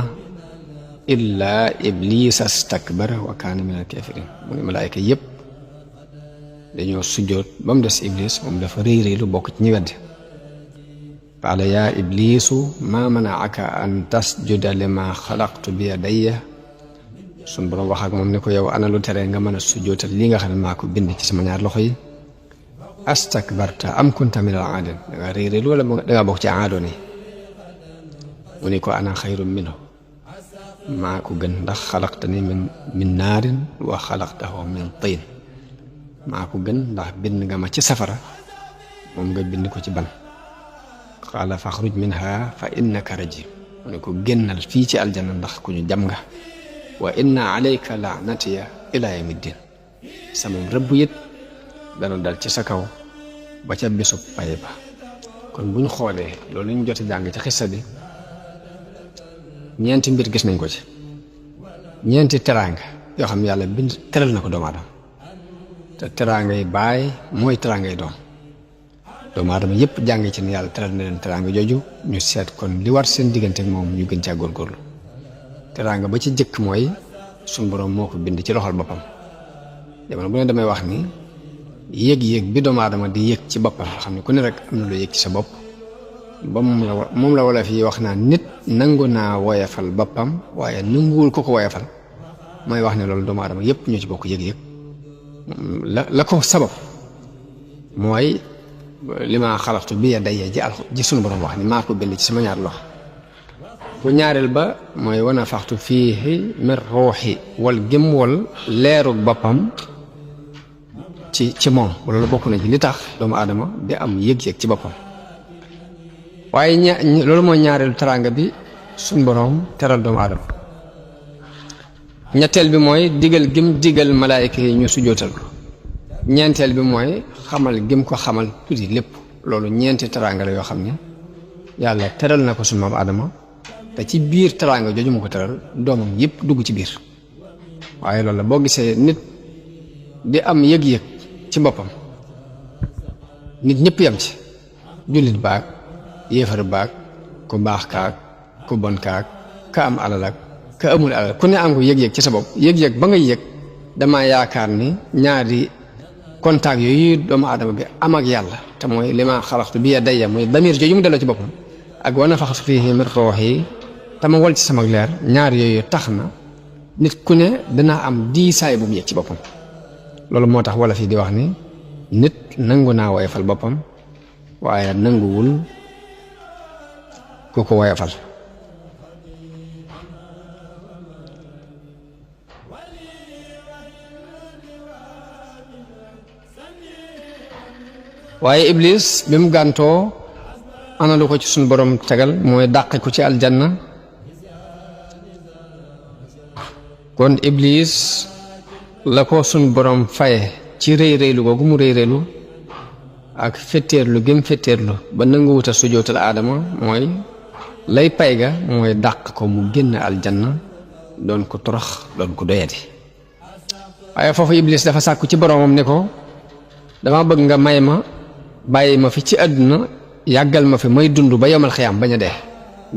illa iblisa stakbara wa kaana min al kafirin mu ne malaayika yépp dañoo sujjoot ba mu des iblis moom dafa réy-réylu bokk ci ñi weddi qaala yaa iblisu maa manaaka an tasjuda lima xalaqtu bi yadayya suñ borom wax ak moom ne ko yow ana lu tere nga mën a sujjootal li nga xam ne maa ko bind ci sama ñaar loxo yi astakbarta am kunta min al aadin da nga réy-réylu wala da nga bokk ci aadoon yi mu ne ko ana xayrun minhu maa ko gën ndax xalaqtani min naarin wa xalaqtahu min tiin maa ko gën ndax bind nga ma ci safara moom nga bind ko ci ban qaala faxruj minha fa innaka rajim mu ne ko génnal fii ci aljanna ndax ku ñu jam nga wa inna alayka laanatiya ila yawmi ddin sama rëbb it dana dal ci sa kaw ba ca bisub pay ba kon buñ xoolee loolu ñu joti jàng ci xissa bi ñeenti mbir gis nañ ko ci ñeenti teraanga yoo xam ne yàlla bind teral na ko doomu aadama te teraanga yi baay mooy teraanga yi doom doomu aadama yépp jàng ci ne yàlla teral na leen teraanga jooju ñu seet kon li war seen diggante ak moom ñu gën caa góorgóorlu teraanga ba ci jëkk mooy suñ boroom moo ko bind ci loxol boppam jamono bu ne damay wax ni yëg-yëg bi doomu aadama di yëg ci boppam xam ne ku ne rek am na lu yëg ci sa bopp ba moom la wala fii wax naa nit nangu naa woyafal boppam waaye nanguwul ko ko woyafal mooy wax ne loolu doomu aadama yépp ñoo ci bokk yëg-yëg la ko sabab mooy li ma xalaqtu bi yadayya ji sunu borom wax ni maa ko bind ci sama ñaar loxo bu ñaareel ba mooy wa nafaxtu fiihi min ruuxi wal gëm wal leerug boppam ci moom loolu bokk na ci li tax doomu aadama di am yëg-yëg ci boppam waaye loolu mooy ñaareelu teraanga bi suñ boroom teral doomu aadama ñetteel bi mooy digal gim digal malaayika yi ñu sujjootal ko ñeenteel bi mooy xamal gim ko xamal tuuti lépp loolu ñeenti teraanga la yoo xam ne yàlla teral na ko suñ maam aadama te ci biir teraanga jooju mu ko teral doomam yépp dugg ci biir waaye loolu la boo gisee nit di am yëg-yëg ci boppam nit ñëpp yam ci jullit baag yéefar baag ku baax kaag ku bon kaag ka am alal ak ka amul alal ku ne am ko yëg-yëg ci sa bopp yëg-yëg ba nga yëg dama yaakaar ni ñaari contact yooyu doomu aadama bi am ak yàlla te mooy li ma xalaxtu bi yadayya mooy damir jooju mu delloo ci boppam ak wa nafaxtu fiihi min ruuhi te ma wol ci sama leer ñaar yooyu tax na nit ku ne dana am diisaay bu mu yëg ci boppam loolu moo tax wala fii di wax ni nit nangu naa woyofal boppam waaye nanguwul ku ko woyofal waaye iblis bi mu gàntoo ana lu ko ci suñu borom tegal mooy dàqe ko ci aljanna kon iblis la ko sun borom faye ci rëy rëylu googu mu rëy rëylu ak fetteerlu gëm fetteerlu ba nangu wuta sujootal aadama mooy lay pay ga mooy dàq ko mu génn aljanna doon ko torox doon ko doyadi waaye foofu iblis dafa sàkku ci boromam ne ko dama bëgg nga may ma bàyyi ma fi ci àdduna yàggal ma fi may dund ba yomal xiyaam bañ a dee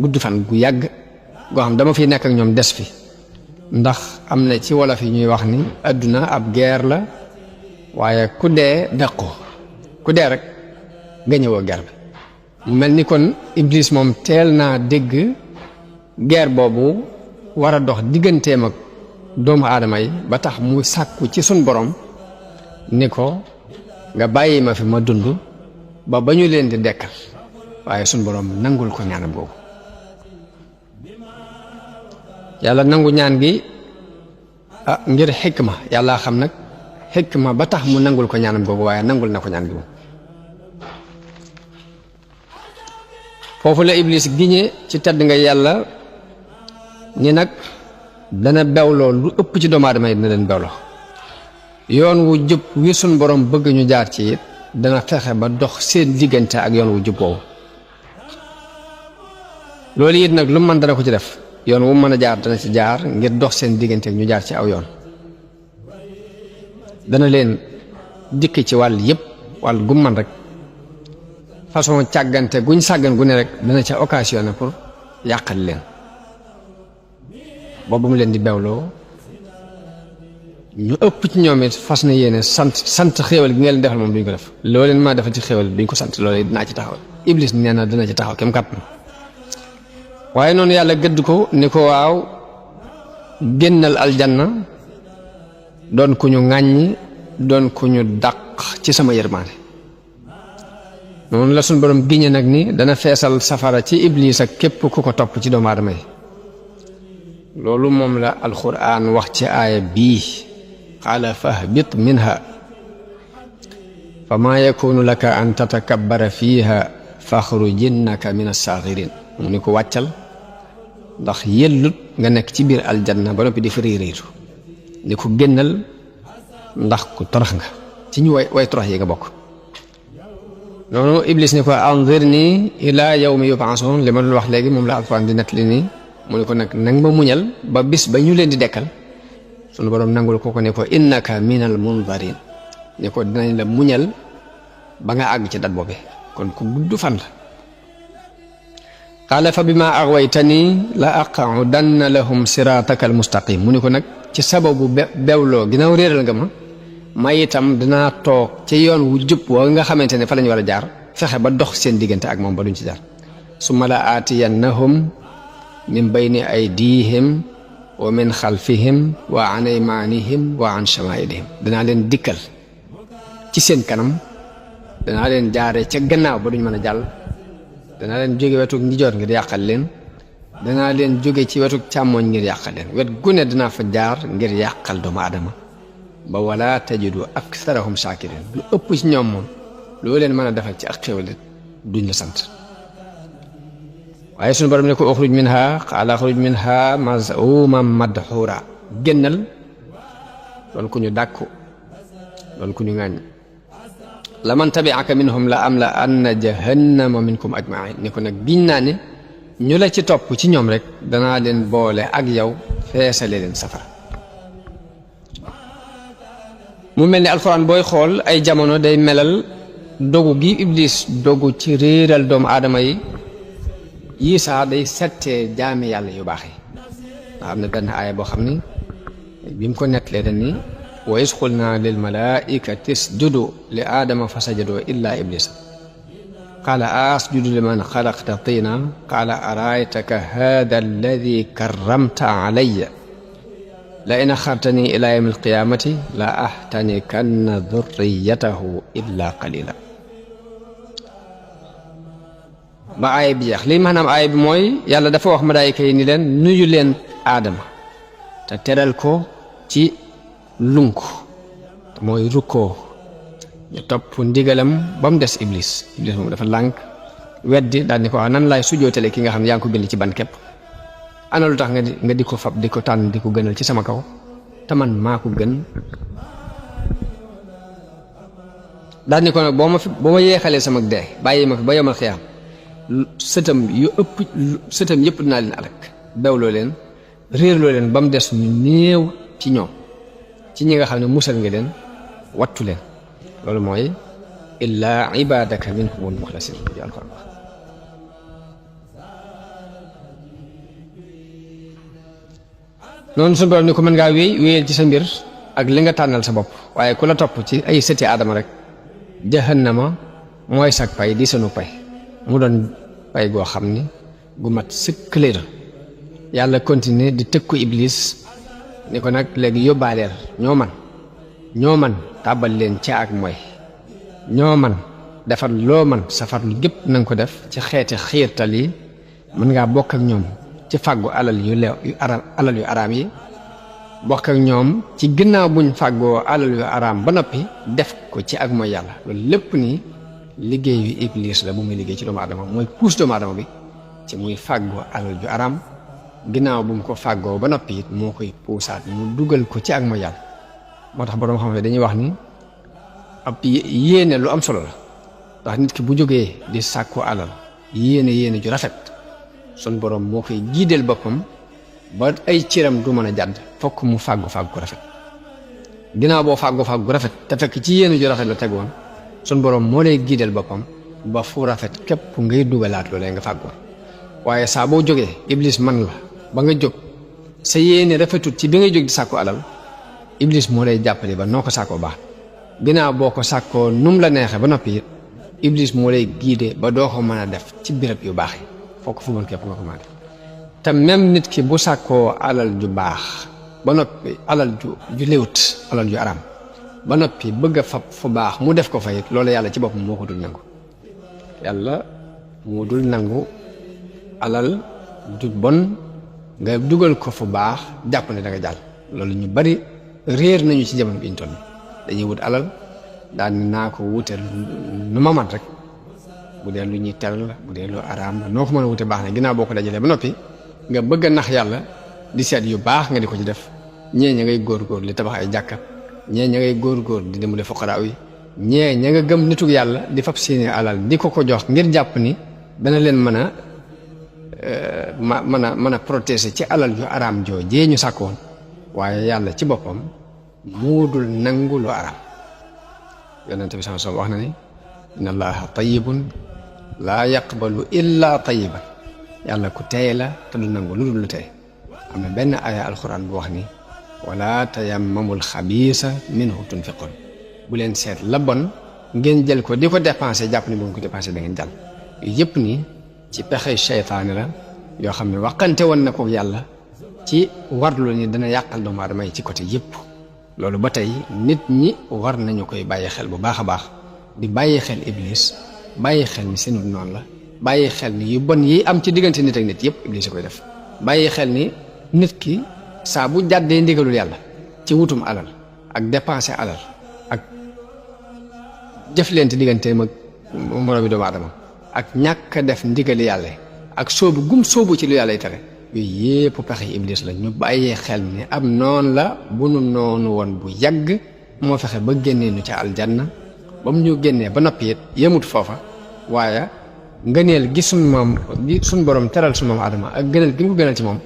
gudd fan gu yàgg goo xam dama fiy nekk ak ñoom des fi ndax am na ci wolof yi ñuy wax ni àdduna ab guerre la waaye ku dee dàqu ku dee rek nga ñëwoo guerre bi mu mel ni kon iblis moom teel naa dégg guerre boobu war a dox digganteem ak doomu aadama yi ba tax mu sàkku ci sun borom ni ko nga bàyyi ma fi ma dund ba ñu leen di dekkal waaye sun borom nangul ko ñaanam googu yàlla nangu ñaan gi ngir xikma yàlla xam nag xikma ba tax mu nangul ko ñaanam googu waaye nangul na ko ñaan gi moom foofu la iblis giñe ci tedd nga yàlla ni nag dana bewloo lu ëpp ci doomu aadama yi dina leen bewloo yoon wu jub wi sun borom bëgg ñu jaar ci it dana fexe ba dox seen diggante ak yoon wu jub woowu loolu it nag lu mu mën dana ko ci def yoon wu mën a jaar dana ci jaar ngir dox seen diggante ak ñu jaar ci aw yoon dana leen dikk ci wàll yépp wàll gu man rek façon càggante guñ sàggan gu ne rek dana ca occasionné pour yàqal leen boobu mu leen di bewloo ñu ëpp ci ñoom it fas na yéene sant xéewal gi nga leen defal moom duñ ko def loo leen maa defal ci xéewal duñ ko sant loolu dinaa ci taxaw iblis nee na dina ci taxaw kem kàttan waaye noonu yàlla gëdd ko ni ko waaw génnal aljanna doon ku ñu ŋàññi doon ku ñu dàq ci sama yërmaande noonu la suñ borom giñe nag ni dana feesal safara ci iblis ak képp ku ko topp ci doomu aadama yi loolu moom la alquran wax ci aaya bii qaala fahbit minha fa maa yakunu laka an tatakabbara fiiha faxrujinnaka min as-saaxirin mu ni ko wàccal ndax yellut nga nekk ci biir aljanna ba noppi di fa réeréetu ni ko génnal ndax ku torox nga ci ñu way torox yi nga bokk noonu iblis ni ko anzirni ila yawmi yub'asun li ma doon wax léegi moom la alquran di nettali nii mu ne ko nag nang ma muñal ba bis ba ñu leen di dekkal sunu borom nangul ko ne ko innaka minal munzarin ne ko dinañ la muñal ba nga àgg ci dat boobe kon ku gudd fan la qaala fa bima aghwaytani la aq'udanna lahum siratakal mustaqim mu ne ko nag ci sababu bewloo ginnaaw réeral nga ma itam dinaa toog ci yoon wu jub wa nga xamante ne fa lañu war a jaar fexe ba dox seen diggante ak moom ba duñ ci jaar summa la aatiyannahum min bayni aydihim wa min xalfihim wa an aymanihim wa an shamailihim danaa leen dikkal ci seen kanam danaa leen jaare ca gannaaw ba duñ mën a jàll danaa leen jóge wetuk ndijoor ngir yàqal leen danaa leen jóge ci wetuk càmmooñ ngir yàqal leen wet gune danaa fa jaar ngir yàqal doomu aadama ba wala tajidu aktharahum shakirin lu ëpp ci ñoom moom loo leen mën a defal ci ak xéwal duñ la sant waaye suñu borom ne ko uxruj minha qaala uxruj minha maz'uman madhura génnal doon ku ñu dàkku doon ku ñu ŋàññ la man tabi'aka minhum la am la anna jahannama minkum ajma'in ni ko nag giñ naa ne ñu la ci topp ci ñoom rek danaa leen boole ak yow feesale leen safara mu mel ni alxuraan booy xool ay jamono day melal dogu gi iblis dogu ci réeral doomu aadama yi yii saa day settee jaami yàlla yu baax yi nga xam ne benn aaya boo xam ni bi mu ko nettalee dañ ni wa iz qulnaa lil malaa'ikati isjudu li aadama fa sajadoo illaa iblis qaala asjudu liman xalaqta tiina qaala araaytaka haada alladi karramta alayya la in axartani ila yawmi alqiyaamati la ahtanikanna durriyatahu illa qalila ba aaya bi jeex lii maanaam aaya bi mooy yàlla dafa wax malaayika yi ni leen nuyu leen aadama te teral ko ci lunk mooy rukkoo ñu topp ndigalam ba mu des iblis moom dafa lànk weddi daal ni ko wax nan laay sujjootale ki nga xam ne yaa ngi ko bind ci ban képp ana lu tax nga di ko fab di ko tànn di ko gënal ci sama kaw te man maa ko gën daal ni ko nag boo ma yeexalee sama dee bàyyi ma fi ba yomal xiyaam sëtam yëpp dinaa leen alak bewloo leen réerloo leen ba mu des ñu néew ci ñoom ci ñi nga xam ne musal nga leen wattu leen loolu mooy illaa ibadaka minhumul muxlasin yu alxuraan wax noonu suñu borom ni ko mën ngaa wéyal ci sa mbir ak li nga tànnal sa bopp waaye ku la topp ci ay sëti aadama rek jahannama mooy sag pay di sunu pay mu doon pay goo xam ni gu mat sëkk lay doon yàlla continuer di tëkku iblis ni ko nag léegi yóbbaaleel ñoo man tàbbal leen ca ak mooy ñoo man defar loo man safar lu gépp nanga ko def ci xeeti xiirtal yi mën ngaa bokk ak ñoom ci fàggu alal yu araam yi bokk ak ñoom ci ginnaaw buñ fàggoo alal yu araam ba noppi def ko ci ak mooy yàlla loolu lépp nii liggéeyu iblis la bu muy liggéey ci doomu adama mooy puus doomu adama bi ci muy fàggoo alal ju araam ginnaaw bu mu ko fàggoo ba noppi it moo koy puusaat mu dugal ko ci ak mooy yàlla moo tax boroom xam-xam dañuy wax ni ab yéene lu am solo la ndax nit ki bu jógee di sàkku alal yéene ju rafet sun borom moo koy giideel boppam ba ay cëram du mën a jàdd fokk mu fàggu ko rafet ginnaaw boo fàggu rafet te fekk ci yéene ju rafet la tegoon sun borom moo lay giideel boppam ba fu rafet képp ngay dugalaat loolee nga fàggoon waaye saa boo jógee iblis man la ba nga jóg sa yéene rafetut ci bi ngay jóg di sàkku alal iblis moo lay jàppale ba noo ko sàkkoo baax ginnaaw boo ko sàkkoo num la neexee ba noppi iblis moo lay giide ba doo ko mën a def ci béréb yu baax yi fokk fu mën képp nga ko mën a def te même nit ki bu sàkkoo alal ju baax ba noppi alal ju léwut alal ju araam ba noppi bëgg a fab fu baax mu def ko fa it loolu yàlla ci boppam moo ko dul nangu yàlla moo dul nangu alal ju bon nga dugal ko fu baax jàpp ne da nga jàll loolu ñu bari réer nañu ci jamono bi ñu toll dañuy wut alal daal naa ko wuteel nu ma man rek bu dee lu ñuy teral la bu dee lu araam la noo ko mën a wute baax na ginnaaw boo ko dajalee ba noppi nga bëgg a nax yàlla di seet yu baax nga di ko ci def ñee ña ngay góor li tabax ay jàkka ñee ña ngay góor di dimbali fuqaraa yi ñee ña nga gëm nitug yàlla di fab seeni alal di ko jox ngir jàpp ni dana leen mën a protéger ci alal yu araam joo jee ñu sàkkoon waaye yàlla ci boppam moo dul nangu lu araam yonente bi sama som wax na ni inna allaha tayyibun laa yaqbalu illa tayyiban yàlla ku teey la te du nangu lu dul lu teey am na benn aaya alxuraan bu wax ni wala tayammamul xabiisa minhu tunfiqun bu leen seet la bon ngeen jël ko di ko dépensé jàpp ni bu ngeen ko dépensé da ngeen jàll yooyu yëpp nii ci pexe seytaane la yoo xam ne waxante woon na ko yàlla ci warlu ni dana yàqal doomu aadama yi ci côté yëpp loolu ba tey nit ñi war nañu koy bàyyi xel bu baax a baax di bàyyi xel iblis bàyyi xel ni seen noonu la bàyyi xel ni yu bon yi am ci diggante nit ak nit yëpp iblis a koy def bàyyi xel ni nit ki saa bu jàddee ndigalul yàlla ci wutum alal ak dépenser alal ak jëflante digganteem ak moroomi doomu aadama ak ñàkk a def ndigali yàlla ak sóobu ci lu yàlla yi tere yooyu yépp pexe iblis la ñu bàyyee xel ni am noon la bu nu noonu woon bu yàgg moo fexe ba génnee nu ca aljanna ba mu ñu génnee ba noppi it yemut foofa waaye ngëneel gi suñ borom teral suñ moom adama ak gënal gi mu ko gënal ci moom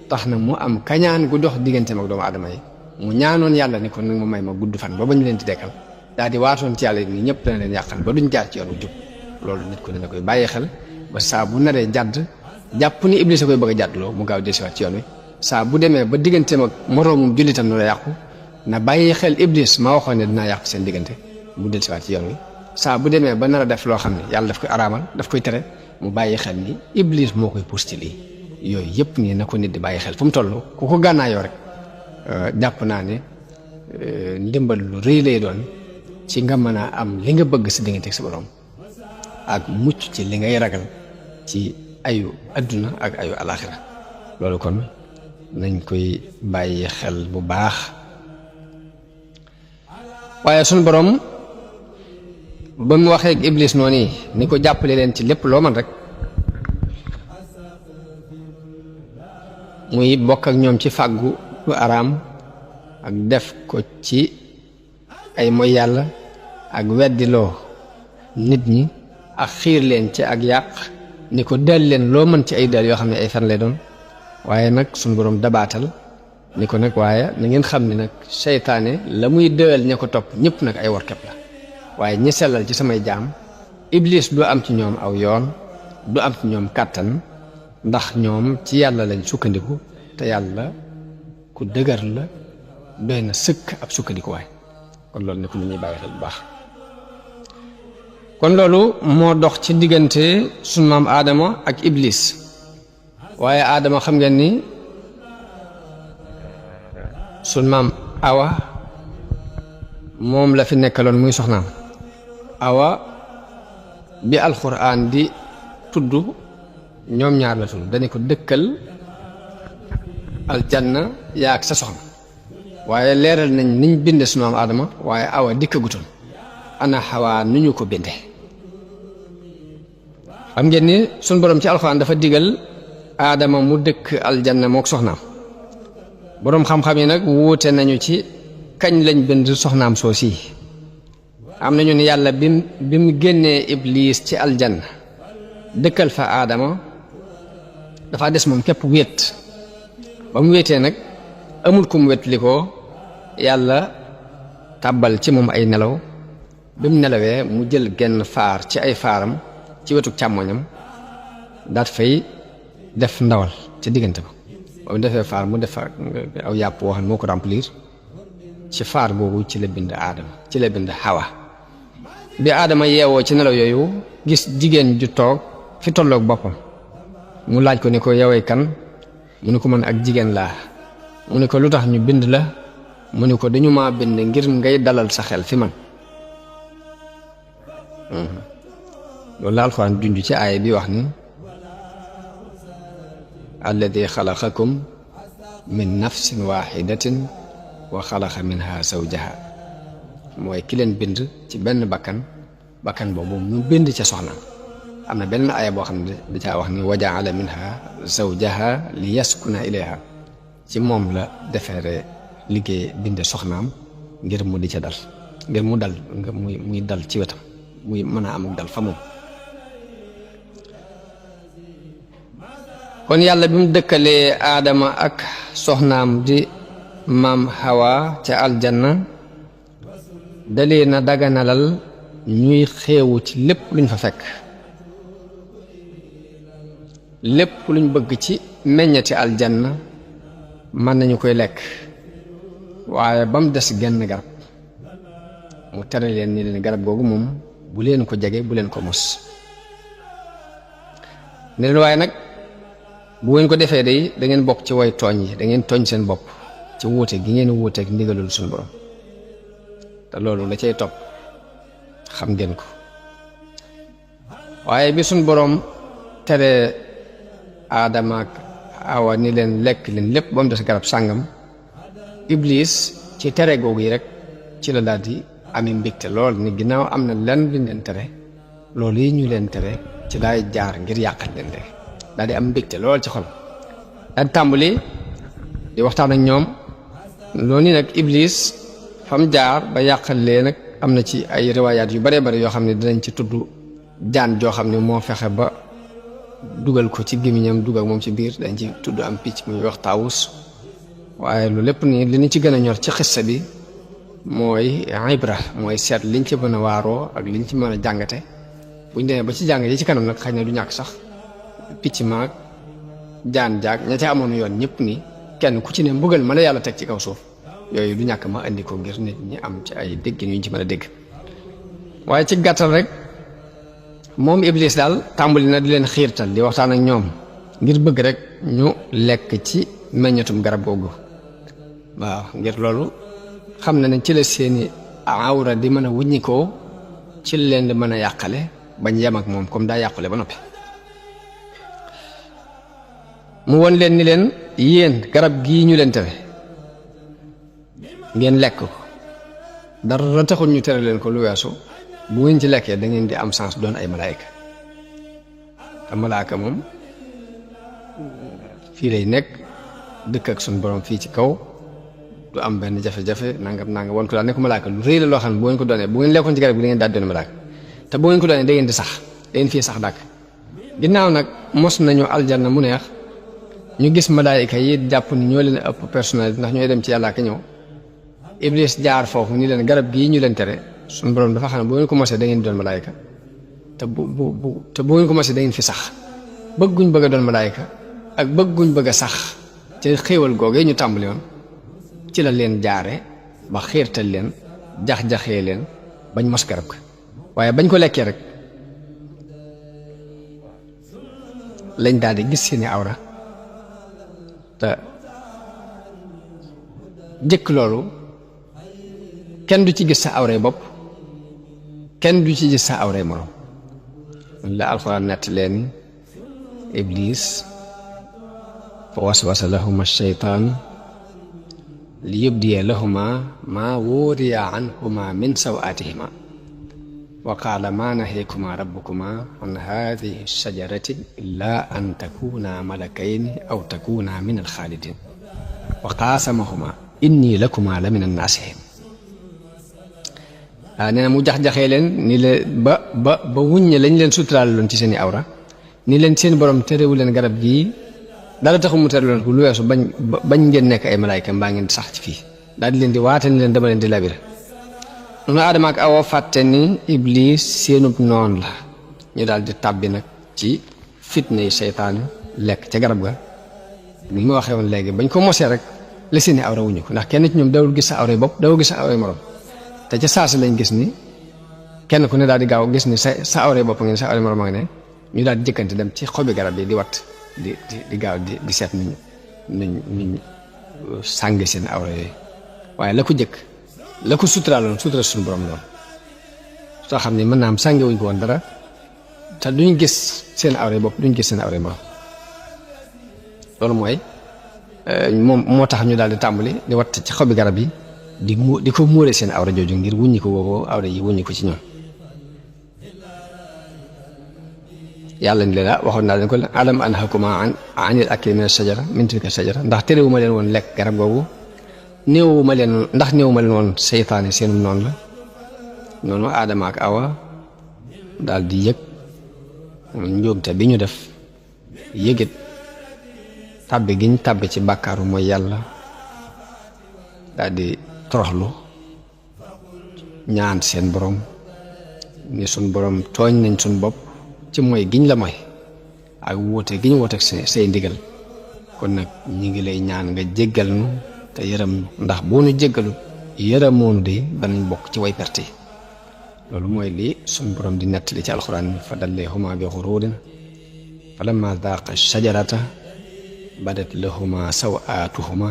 tax na mu am kañaan gu dox digganteem ak doomu adama yi mu ñaanoon yàlla ni ko nag ma may ma gudd fan ba bañ leen di dekkal daal di waatoon ci yàlla ni ñëpp dana leen yàqal ba duñ jaar ci yoon wu jub loolu nit ko dina koy bàyyi xel ba saa bu naree jàdd jàpp ni iblis a koy bëgg a jàddloo mu gaaw desiwaat ci yoon wi saa bu demee ba digganteem ak moroomum jullitam nu la yàqu na bàyyi xel iblis ma waxoon ne dinaa yàqu seen diggante mu delsiwaat ci yoon wi saa bu demee ba nar a def loo xam ne yàlla daf koy araamal daf koy tere mu bàyyi xel ni iblis moo koy pousse ci lii yooyu yëpp nii na ko nit di bàyyi xel fu mu toll ku ko gànnaayoo rek jàpp naa ne ndimbal lu rëy lay doon ci nga mën a am li nga bëgg si diggante ak sa borom ak mucc ci li ngay ragal ci ayu adduna ak ayu alaxira loolu kon nañ koy bàyyi xel bu baax waaye sunu borom ba mu waxee ak iblis noonu ni ko jàppale leen ci lépp loo man rek muy bokk ak ñoom ci fàggu lu araam ak def ko ci ay moy yàlla ak weddiloo nit ñi ak xiir leen ci ak yàq ni ko del leen loo mën ci ay del yoo xam ne ay fen lay doon waaye nag suñu boroom dabaatal ni ko nag waaye na ngeen xam ni nag seytaane la muy dëal ña ko topp ñëpp nag ay workat la waaye ñi sellal ci samay jaam iblis du am ci ñoom aw yoon du am ci ñoom kàttan ndax ñoom ci yàlla lañ sukkandiku te yàlla ku dëgër la doy na sëkk ab sukkandikuwaay kon loolu nekk lu ñuy bàyyi xel bu baax kon loolu moo dox ci diggante sunu maam aadama ak iblis waaye aadama xam ngeen ni sunu maam awa moom la fi nekkaloon muy soxnaam awa bi alxuraan di tudd ñoom ñaar la tudd dañu ko dëkkal aljanna yaa ak sa soxna waaye leeral nañ niñ binde sunu maam aadama waaye awa dikkagutoon ana xawaa nu ñu ko binde xam ngeen ni sunu borom ci alxuraan dafa digal aadama mu dëkk aljanna mook soxnaam boroom xam-xam yi nag wuute nañu ci kañ lañ bind soxnaam soosi am nañu ne yàlla bi mu génnee iblis ci aljanna dëkkal fa aadama dafa des moom képp wéet ba mu wéetee nag amul kum wét li ko yàlla tàbbal ci moom ay nelaw bi mu nelawee mu jël genn faar ci ay faaram ci wetu càmmoñam daat fay def ndawal ci diggante ba ba mu defee faar mu def aw yàpp woo xam ne moo ko remplir ci faar googu ci la bind aadama ci la bind xawa bi aadama yeewoo ci nelaw yooyu gis jigéen ju toog fi tolloog boppam mu laaj ko ni ko yowee kan mu ni ko man ak jigéen laa mu ni ko lu tax ñu bind la mu ni ko dañu maa bind ngir ngay dalal sa xel fi man loolu la alxuraan junj ci aaya bi wax ni alladi xalaqakum min nafsin waxidatin wa xalaqa minha zawjaha mooy ki leen bind ci benn bakkan boobu mu bind ca soxnaam am na benn aaya boo xam ne da caa wax ni wa jaala minha zawjaha li yaskuna ilayha ci moom la defeere liggéey binde soxnaam ngir mu di ca dal ngir mu dal muy dal ci wetam muy mën a am dal fa moom kon yàlla bi mu dëkkalee aadama ak soxnaam di maam Hawa ca aljanna dalee na daganalal ñuy xeewu ci lépp luñ fa fekk lépp luñ bëgg ci meññati aljanna mën nañu koy lekk waaye ba mu des genn garab mu tere leen ni leen garab googu moom bu leen ko jege bu leen ko mos ne leen waaye nag bu ngeen ko defee day da ngeen bokk ci way tooñ yi da ngeen tooñ seen bopp ci wuute gi ngeen wuuteeg ndigalul suñu borom te loolu la cay topp xam ngeen ko waaye bi suñu borom tere aadama ak awa ni leen lekk leen lépp ba mu des garab sàngam iblis ci tere googu yi rek ci la daal di amee mbégte lool ni ginnaaw am na lenn li leen tere loolu yi ñu leen tere ci laay jaar ngir yàqal leen de daal di am mbégte lool ci xol daal di tàmbali di waxtaan ak ñoom loolu nag iblis fam jaar ba yàqal leen nag am na ci ay riwaayaat yu bare bare yoo xam ne dinañ ci tudd jaan joo xam ne moo fexe ba dugal ko ci gémmiñam dugal moom ci biir dañ ci tudd am picc muy wax taawus waaye lu lépp nii li ñu ci gën a ñor ci xissa bi mooy ibra mooy seet liñ ci mën a waaroo ak liñ ci mën a jàngate buñ demee ba ci jàng yi ci kanam nag xëy na du ñàkk sax picc maag jaan jaag ña ca amoon yoon ñëpp ni kenn ku ci ne mbugal ma la yàlla teg ci kaw suuf yooyu du ñàkk ma indi ko ngir nit ñi am ci ay déggin yu ñu ci mën a dégg waaye ci gàttal rek moom iblis daal tàmbali na di leen xiirtal di waxtaan ak ñoom ngir bëgg rek ñu lekk ci meññatum garab googu waaw ngir loolu xam na ne ci la seeni awra di mën a wuññikoo ci leen di mën a yàqale bañ yem ak moom comme daa yàqule ba noppi mu won leen ni leen yéen garab gii ñu leen tere ngeen lekk ko dara taxul ñu tere leen ko lu weesu bu ngeen ci lekkee da ngeen di am chance doon ay malaayka te malaaka moom fii lay nekk dëkk ak suñu borom fii ci kaw du am benn jafe-jafe nangam woon ko daal ne ko malaaka lu rëy la loo xam ne bu ngeen ko doonee bu ngeen lekkoon ci garab gi da ngeen daal doon malaaka te bu ngeen ko doonee da ngeen di sax da ngeen fii sax dàkk ginnaaw nag mos nañu aljanna mu neex ñu gis malaayika yi jàpp ni ñoo leen ëpp personnalité ndax ñooy dem ci yàlla ak ñëw Iblis jaar foofu ni leen garab gii ñu leen tere suñu borom dafa xam ne bu ngeen ko mosee da ngeen di doon malaayika te bu ngeen ko mosee da ngeen fi sax bëgguñ bëgg a doon malaayika ak bëgguñ bëgg a sax ci xéewal googee ñu tàmbali woon ci la leen jaare ba xiirtal leen jax-jaxee leen bañ mos garab ga waaye bañ ko lekkee rek lañ daal di gis seeni awra te jëkk loolu kenn du ci gis sa awray bopp kenn du ci gis sa awray morom la alxuraan nett leen iblis fa waswasa lahuma shaytaan li yubdiya lahuma maa wuriya anhuma min sawaatihima wa qaala maa nahaykuma rabbukuma an haadihi shajarati illaa an takuuna malakayni aw takuuna min alxaalidin wa qaasamahuma inni lakuma la min annaasihin nee na mu jax-jaxee leen ni leen ba wuññe lañ leen suturaal loon ci seeni awra ni leen seen borom terewu leen garab gii dara taxu mu tere leen ko lu weesu bañ ngeen nekk ay malaayka mbaa ngeen sax ci fii daal di leen di waate ni leen dama leen di labira noonu Aadama ak Awa fàtte ni Iblis seenub noon la ñu daal di tàbbi nag ci fitne yi seytaane lekk ca garab ga ni ma waxee woon léegi bañ ko mosee rek la seeni awra wuñu ko ndax kenn ci ñoom dawul gis sa awray bopp dawul gis sa awray morom te ca saasi lañ gis ni kenn ku ne daal di gaaw gis ni sa awray bopp ngeen sa awray morom a ngi ne ñu daal di jëkkante dem ci xobi garab yi di wat di gaaw di seet nuñ sànge seen awra yooyu waaye la ko jëkk la ko suturaaloon sutura suñu borom lool soo xam ne mën naa am sànge wuñ ko woon dara te duñ gis seen awra bopp duñ gis seen awra morom loolu mooy moom moo tax ñu daal di tàmbali di wat ci xobi garab yi di ko muure seen awra jooju ngir wuññi ko woo awra yi wuññi ko ci ñoom yàlla ni leen waxoon naa leen ko alam anhakuma anil akli min ashajara min tilka shajara ndax terewuma leen woon lekk garab googu néewuma leen woon seytaane seenum noonu la noonu Aadama ak Awa daal di yëg njuumte bi ñu def yëgit tàbbi giñ tàbbi ci bàkkaaru mooy yàlla daal di toroxlu ñaan seen borom ni suñ borom tooñ nañ suñ bopp ci mooy giñ la mooy ak wóote giñ wóote ak say ndigal kon nag ñi ngi lay ñaan nga jéggal nu te yërëm nu ndax boo nu jéggalu yërëmoonu de danañ bokk ci way perte yi loolu mooy lii suñ borom di nettali ci alxuraan fa dalleehuma bi xuruurin fa lamma daaqa shajarata badat lahuma sawaatuhuma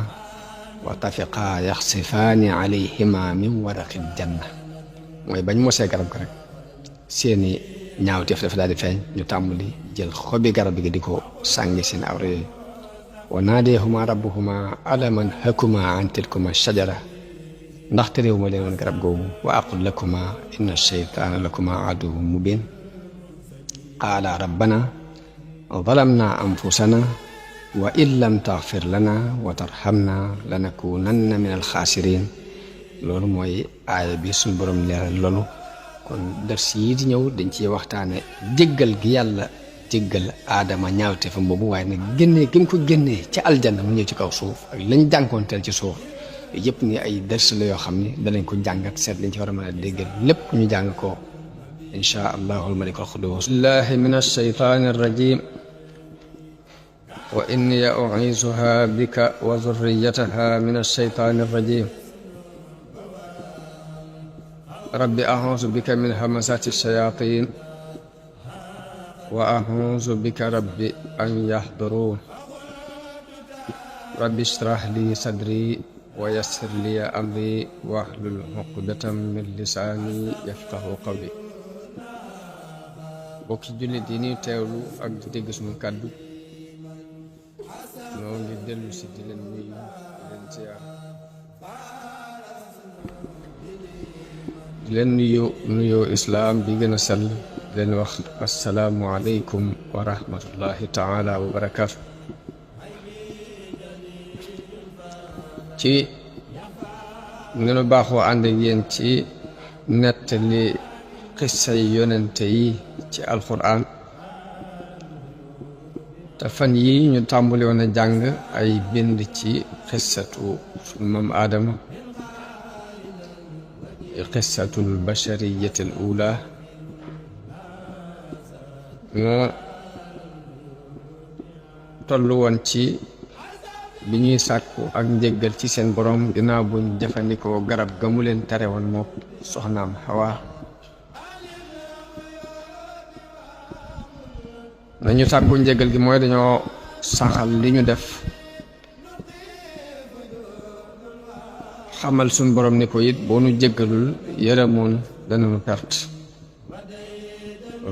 wa tafiqaa yaxsifaani alayhima min waraqil janna mooy bañ mosee garab ga rek seeni ñaawteef dafa daal di feeñ ñu tàmbali jël xobi garab gi di ko sàngi seen awra yooyu wa naadeehuma rabbuhuma alam anhakuma an tilkuma shajara ndax terewuma leen woon garab googu wa aqul lakuma inna sheytaana lakuma aduwwun mubin qaala rabbana zalamna anfusana wa in lam taxfir lana wa tarhamna lanakunanna min alxaasirin loolu mooy aaya bi suñ borom leeral loolu kon dars yi di ñëw dañ ciy waxtaane jéggal gi yàlla jéggal aadama ñaawte fa boobu waaye nag génnee gi mu ko génnee ci aljanna mu ñëw ci kaw suuf ak lañ jànkoonteel ci suuf yëpp ni ay dars la yoo xam ni danañ ko jàngat seet lañ ci war a mën a déggal lépp ñu jàng ko insha allahu almalik alxudus billahi min alsheytaani arrajim wa inni u'iizuha bika wa zurriyataha min alsheytaani arrajim rabbi a'uuzu bika min hamazaati shayaatiin wa a'uuzu bika rabbi an yahduruun rabbi ishrah li sadri wa yassir li amri wahlul uqdatan min lisaani yafqahu qawli bokki jullit yi ni teewlu ak di dégg sunu kàddu ñoo ngi dellu si di leen nuyu di leen ziyaar di leen nuyoo islaam bi gën a sell di leen wax assalaamu aleykum wa rahmatullahi taala wa barakaatu ci ngeen baaxoo ànd ak yéen ci nettali xissa yi yonente yi ci alquran te fan yi ñu tàmbali woon a jàng ay bind ci xissatu sunu maam aadama qissatul bashariyatil ula nga tollu woon ci bi ñuy sàkku ak njéggal ci seen borom ginnaaw buñ jëfandikoo garab ga mu leen tere woon mook soxnaam Hawa nañu sàkku njéggal gi mooy dañoo saxal li ñu def xamal suñ borom ni ko it boo nu jéggalul yërëmoon danañu perte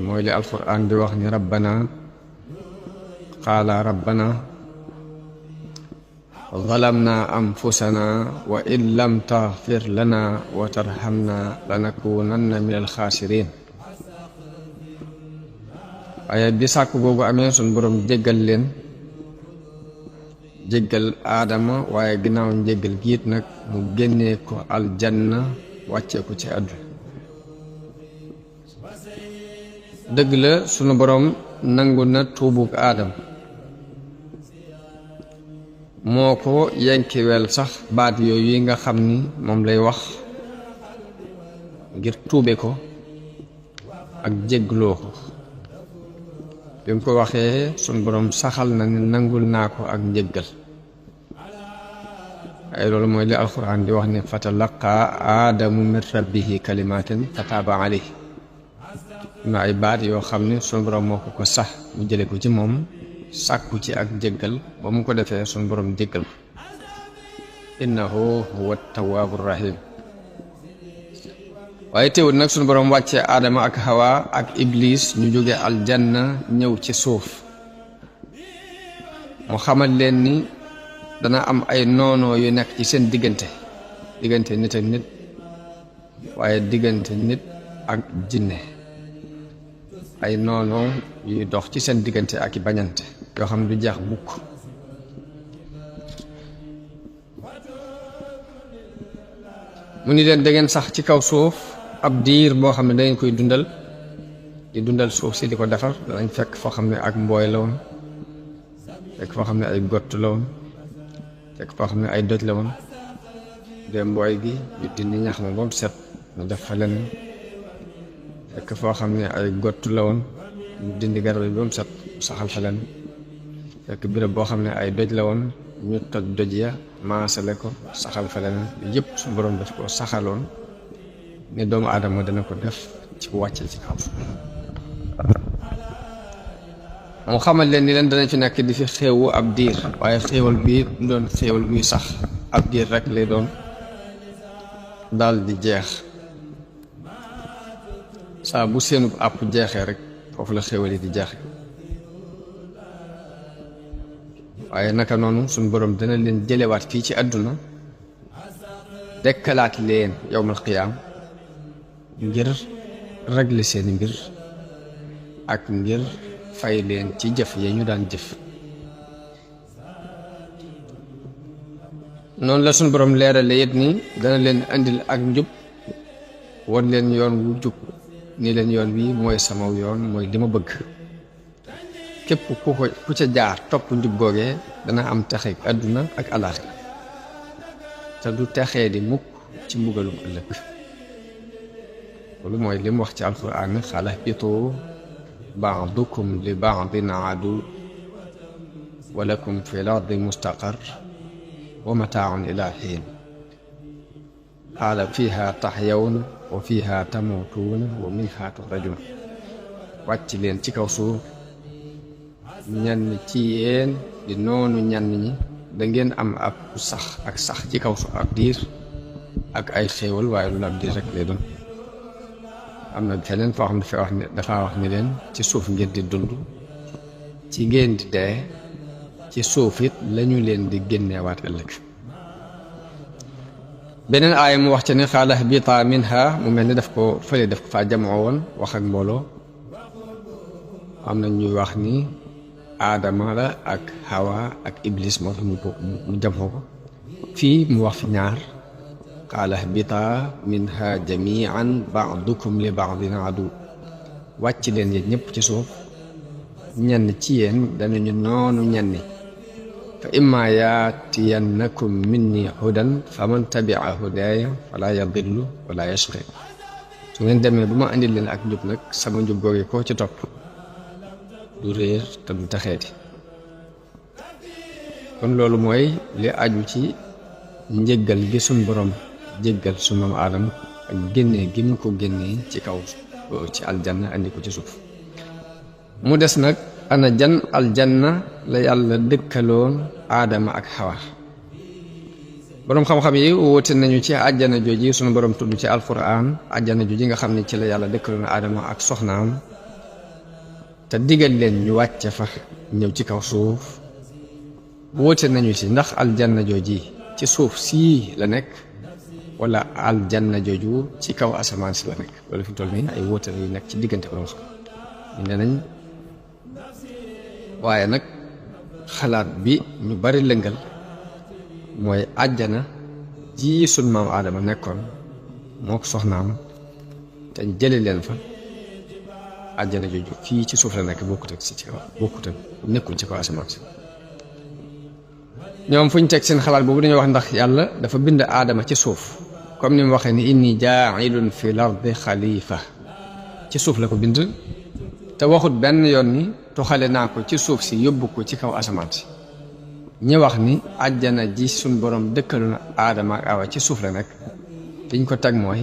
mooy li alquran di wax ni rabbana qaala rabbana zalamna anfusana wa in lam taghfir lana wa tarhamna lanakunanna min alxaasirin waaye bi sàkk googu amee suñ borom jéggal leen jéggal aadama waaye ginnaaw njéggal giit nag mu génnee ko aljanna wàccee ko ci àdduna dëgg la sunu borom nangu na tuubug aadama moo ko yenkiwel sax baat yooyu yi nga xam ni moom lay wax ngir tuube ko ak jéggloo ko bi mu ko waxee sunu borom saxal na ni nangul naa ko ak njéggal ay loolu mooy li alquran di wax ne fatalaqa aadamu min rabbihi kalimatin fataaba alayhi na ay baat yoo xam ne sunu borom moo ko sax mu jële ko ci moom sàkku ci ak njéggal ba mu ko defee sunu borom jéggal ko innahu huwa tawaabu rahim waaye teewul nag sunu borom wàccee aadama ak hawa ak iblis ñu jóge aljanna ñëw ci suuf mu xamal leen ni dana am ay noonoo yu nekk ci seen diggante nit ak nit waaye diggante nit ak jinne ay noonoo yuy dox ci seen diggante ak i bañante yoo xam ne du jeex mukk mu ni leen da ngeen sax ci kaw suuf ab diir boo xam ne dangeen koy dundal di dundal suuf si di ko defar danañ fekk foo xam ne ak mbooy la woon fekk foo xam ne ay gott la woon fekk foo xam ne ay doj la woon de mbooy gi ñu dindi ñax ma ba mu set ñu def fa leneen fekk foo xam ne ay gott la woon ñu dindi garab yi ba mu set saxal fa leneen fekk béréb boo xam ne ay doj la woon ñu toj doj ya maasale ko saxal fa leneen yëpp suñu borom daf ko saxaloon ni doomu aadama dana ko def ci wàcce ci kaw mu xamal leen ni leen dana fi nekk di fi xéewu ab diir waaye xéewal bii doon xéewal buy sax ab diir rek lay doon daal di jeex saa bu seenub àpp jeexee rek foofu la xéewal yi di jeexe waaye naka noonu suñu borom dana leen jëlewaat fii ci àdduna dekkalaat leen yowmal qiyaam ngir régler seeni mbir ak ngir fay leen ci jëf yi ñu daan jëf noonu la suñu borom leerale it ni dana leen andil ak njub won leen yoon wu jub ni leen yoon wi mooy sama yoon mooy li ma bëgg képp ku ca jaar topp njub googee dana am texeeg àdduna ak alaaxira te du texee di mukk ci mbugalum ëllëg loolu mooy li mu wax ci alquran xala bitu ba'dukum li ba'din adu wa lakum fi l-ardi mustaqar wa mataaun ila xiin qaala fiha taxyawna wa fiha tamuutuuna wa minha tuxrajuun wàcc leen ci kaw suuf ñenn ci yéen di noonu ñenn ñi da ngeen am ab sax ak sax ci kaw suuf ab diir ak ay xéewal waaye loolu ab diir rek lay doon am na feneen foo xam ne dafa wax ni leen ci suuf ngeen di dund ci ngeen di dee ci suuf it lañu leen di génneewaat ëllëg beneen aaya mu wax ca ne xaala ihbita minha mu mel ni daf ko fële daf ko faa jamoo woon wax ak mbooloo am na ñuy wax ni aadama la ak hawa ak iblis moo tax mu jamoo ko fii mu wax fi ñaar qaala ihbita minha jamian ba'dukum li ba'din adu wàcc leen yéen ñëpp ci suuf ñenn ci yéen danañu noonu ñenni fa imma yaatiyannakum minni hudan faman tabia hudaya fala yadillu wala yashqi su ngeen demee bu ma andil leen ak njub nag sama njub googu koo ci topp du réer te du taxeeti kon loolu mooy li aju ci njëggal gi suñ borom jéggal su maam aadama ak génnee gi mu ko génnee ci kaw ci aljanna andi ko ci suuf mu des nag ana jan aljanna la yàlla dëkkaloon aadama ak xawa boroom xam-xam yi woote nañu ci àjjana jooji sunu borom tudd ci alquran àjjana jooji nga xam ne ci la yàlla dëkkaloon aadama ak soxnaam te digal leen ñu wàcce fa ñëw ci kaw suuf woote nañu ci ndax aljanna jooji ci suuf sii la nekk wala aljanna jooju ci kaw asamaan si la nekk loolu fi mu toll nii ay woote yu nekk ci diggante boroom xam ñu ne nañ waaye nag xalaat bi ñu bari lëngal mooy àjjana ji sun maam aadama nekkoon moo ko soxnaam te jële leen fa àjjana jooju fii ci suuf la nekk bokkut ak si ci kaw bokkut ak nekkul ci kaw asamaan si ñoom fu ñu teg seen xalaat boobu dañoo wax ndax yàlla dafa bind aadama ci suuf comme ni mu waxee ni inni jaa'ilun fil ardi xalifa ci suuf la ko bind te waxut benn yoon ni toxale naa ko ci suuf si yóbbu ko ci kaw asamaan si ñi wax ni àjjana ji suñ borom dëkkalu na aadama ak awa ci suuf la nekk liñ ko tag mooy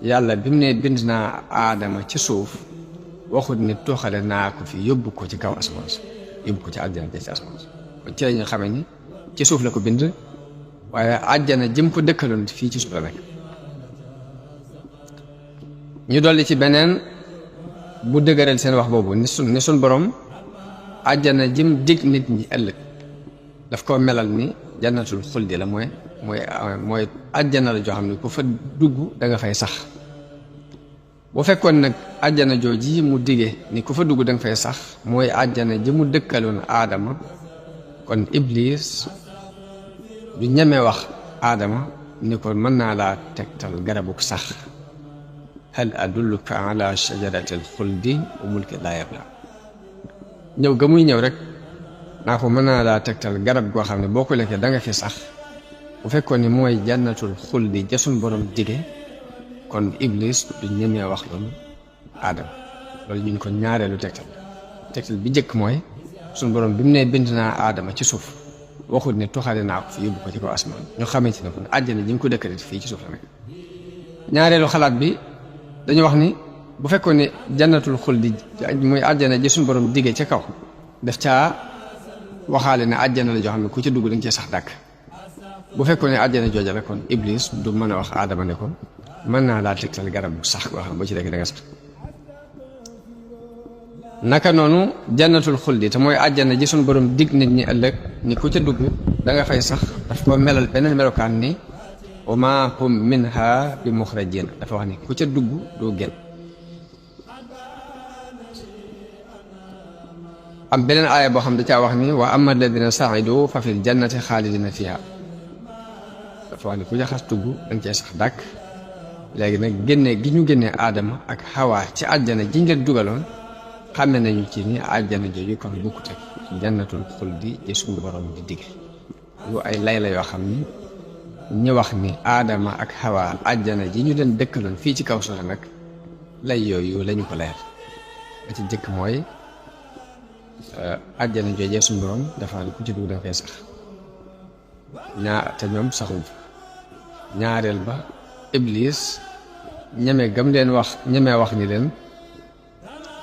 yàlla bi mu ne bind naa aadama ci suuf waxut ni toxale naa ko fi yóbbu ko ci kaw asamaan si yóbbu ko ci àjjana ji ci asamaan si kon ci la ñu xamee ni ci suuf la ko bind waaye àjjana jëm ko dëkkaloon fii ci suuf la nekk ñu dolli ci beneen bu dëgëral seen wax boobu ni sun borom àjjana jëm dig nit ñi ëllëg daf ko melal ni jannatul xuldi la mooy àjjana la joo xam ne ku fa dugg da nga fay sax bu fekkoon nag àjjana jooji mu dige ni ku fa dugg da nga fay sax mooy àjjana ji mu dëkkaloon aadama kon iblis du ñeme wax aadama ni ko mën naa laa tegtal garabuk sax hal adulluka ala shajaratil xuldi wa mulkin laa yablaa ñëw ga muy ñëw rek naa ko mën naa laa tegtal garab goo xam ne boo ko lekkee da nga fi sax bu fekkoon ni mooy jannatul xuldi ja suñ borom dige kon iblis du ñemee wax loolu aadama loolu ñu ko ñaareelu tegtal bi njëkk mooy suñ borom bi mu ne bind naa aadama ci suuf waxut ne toxale naa ko fi yóbbu ko ci kaw asmaan ñu xamante ne kon àjjana ji mu ko dëkkale fii ci suuf la nekk ñaareelu xalaat bi dañu wax ni bu fekkoon ne jannatul xuldi muy àjjana ji suñ borom dige ca kaw daf caa waxaale ne àjjana la joo xam ne ku ca dugg dañ cee sax dàkk bu fekkoon ne àjjana jooja la kon iblis du mën a wax aadama ne ko mën naa laa tegtal garab bu sax goo xam ne boo ci lekk da nga sax naka noonu jannatul xuldi te mooy àjjana ji suñ borom dig nit ñi ëllëg ni ku ca dugg da nga fay sax daf ko melal beneen melokaan ni wa maa hum minha bi muxrajin dafa wax ni ku ca dugg doo génn am beneen aaya boo xam da caa wax ni wa amma alladina saidu fa fil jannati xaalidina fiha dafa wax ni ku ca xas dugg danga cee sax dàkk léegi nag génne gi ñu génnee aadama ak xawaa ci àjjana jiñ leen dugaloon xàmme nañu ci ni àjjana jooju kon bokkut ak jannatul xuldi ji suñu borom di digg lu ay lay la yoo xam ni ñu wax ni aadama ak xawaa àjjana ji ñu leen dëkkaloon fii ci kaw suuf nag lay yooyu lañu ko leer ba ci jëkk mooy àjjana joojee suñu borom dafa ku ci dugg da nga fay sax te ñoom saxuñ ñaareel ba iblis ñeme gam leen wax ñemee wax ni leen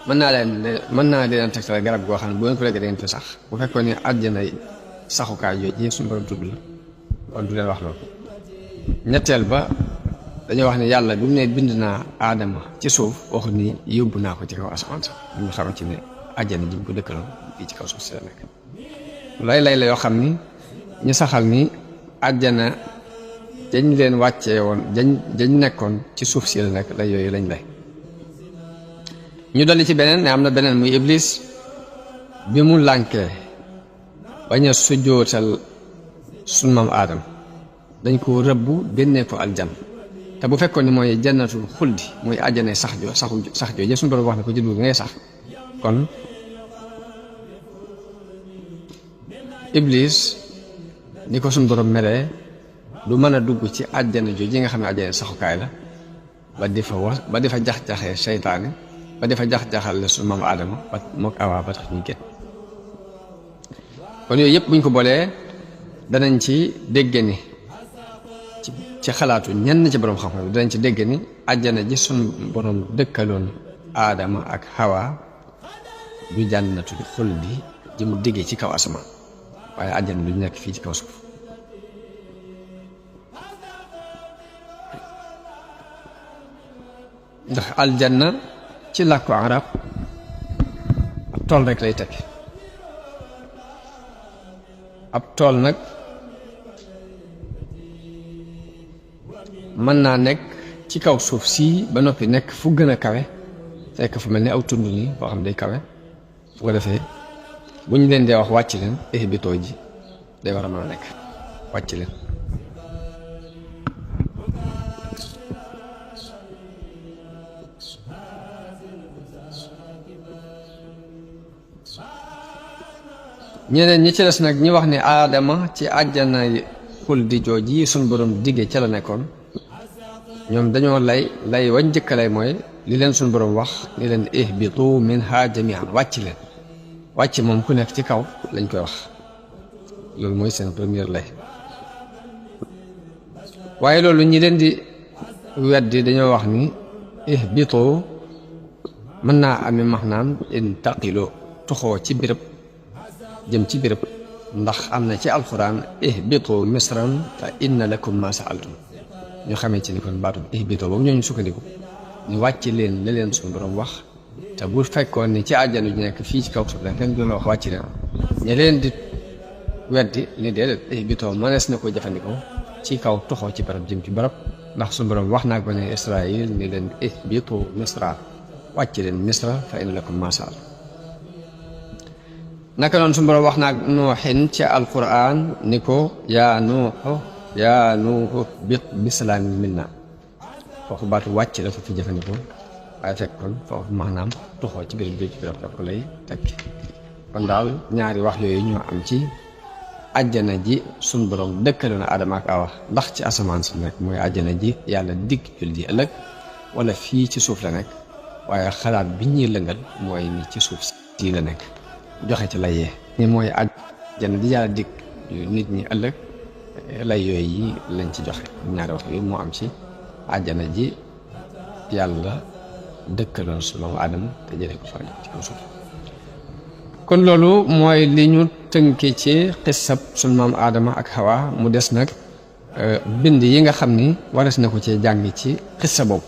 mën naa leen tegtal garab goo xam ne bu ngeen ko lekkee da ngeen fi sax bu fekkoon ne àjjana saxukaay joojee suñu borom tudd la kon du leen wax loolu ñetteel ba dañoo wax ne yàlla bi mu ne bind naa aadama ci suuf waxu ni yóbbu naa ko ci kaw asamaan sax ñu xam ci ne àjjana ji mu ko dëkkaloon fii ci kaw suuf si la nekk lay la yoo xam ni ñu saxal ni àjjana dañ leen wàccee woon dañ nekkoon ci suuf si la nekk lay yooyu lañ lay ñu dolli ci beneen ne am na beneen muy iblis bi mu lànkee bañ a sujjootal sunu maam aadama dañ ko rëbb génnee ko aljan te bu fekkoon ni mooy jannatul xuldi mooy àjjana sax jooju suñu borom wax ne ko ci dugg ngay sax kon iblis ni ko suñu borom meree du mën a dugg ci àjjana jooju yi nga xam ne àjjana saxukaay la ba di fa jax-jaxee seytaane ba di fa jax-jaxal la suñu maam Aadama ba mook Awa ba tax ñu génn kon yooyu yëpp buñ ko boolee danañ ci dégge ni ci xalaatu ñenn ci borom xam-xam danañ ci dégge ni àjjana ji suñu borom dëkkaloon Aadama ak Hawa du jannatul xuldi ji mu diggee ci kaw asamaan waaye àjjana lu nekk fii ci kaw suuf ndax aljanna ci làkku arab ab tool rek lay tekki ab tool nag mën naa nekk ci kaw suuf sii ba noppi nekk fu gën a kawe fekk fu mel ni aw tund nii boo xam day kawe bu ko defee bu ñu leen dee wax wàcc leen ihbitoo ji day war a mën a nekk wàcc leen ñeneen ñi ci des nag ñi wax ne aadama ci àjjana xuldi jooji yi suñ borom digge ca la nekkoon ñoom dañoo lay wañ njëkk lay mooy li leen suñ borom wax ni leen ihbitu minha jamian wàcc leen wàcc moom ku nekk ci kaw lañ koy wax loolu mooy seen première lay waaye loolu ñi leen di weddi dañoo wax ni ihbitu mën naa ami maanaam intaqiloo tuxoo ci béréb jëm ci béréb ndax am na ci alxuraan ihbitu misran fa inna lakum ma saaltum ñu xamee ci ni kon baatu ihbitu boobu ñooñu sukkandiku ñu wàcc leen la leen suñu borom wax te bu fekkoon ni ci àjjana ju nekk fii ci kaw suuf la kenn du la wax wàcc leen ña leen di weddi ni déedéet ihbitu mënees na ko jëfandikoo ci kaw toxoo ci barab jëm ci barab ndax suñu borom wax naa ko ne Israël ni leen ihbitu misra wàcc leen misra fa inna lakum ma saaltum naka noonu suñu borom wax naag nuuxin ci alquran ni ko yaa nuuxu bit bisalaamin minna foofu baatu wàcc la ko fi jëfandikoo waaye fekk kon foofu maanaam tuxoo ci biir bi ci biir daf ko lay tekki kon daal ñaari wax yooyu ñoo am ci àjjana ji suñu borom dëkkaloon na Adama ak Awa ndax ci asamaan si nekk mooy àjjana ji yàlla digg jul ji ëllëg wala fii ci suuf la nekk waaye xalaat bi ñuy lëngal mooy ni ci suuf si la nekk joxe ci layee ni mooy àjjana di yàlla dikk nit ñi ëllëg lay yooyu yi lañ ci joxe ñaari wax yooyu moo am ci àjjana ji yàlla dëkkaloon su doomu aadama te jëlee ko fa ci kaw suuf kon loolu mooy li ñu tënke ci xissab sunu maam aadama ak Hawa mu des nag bind yi nga xam ni waras na ko cee jàng ci xissa boobu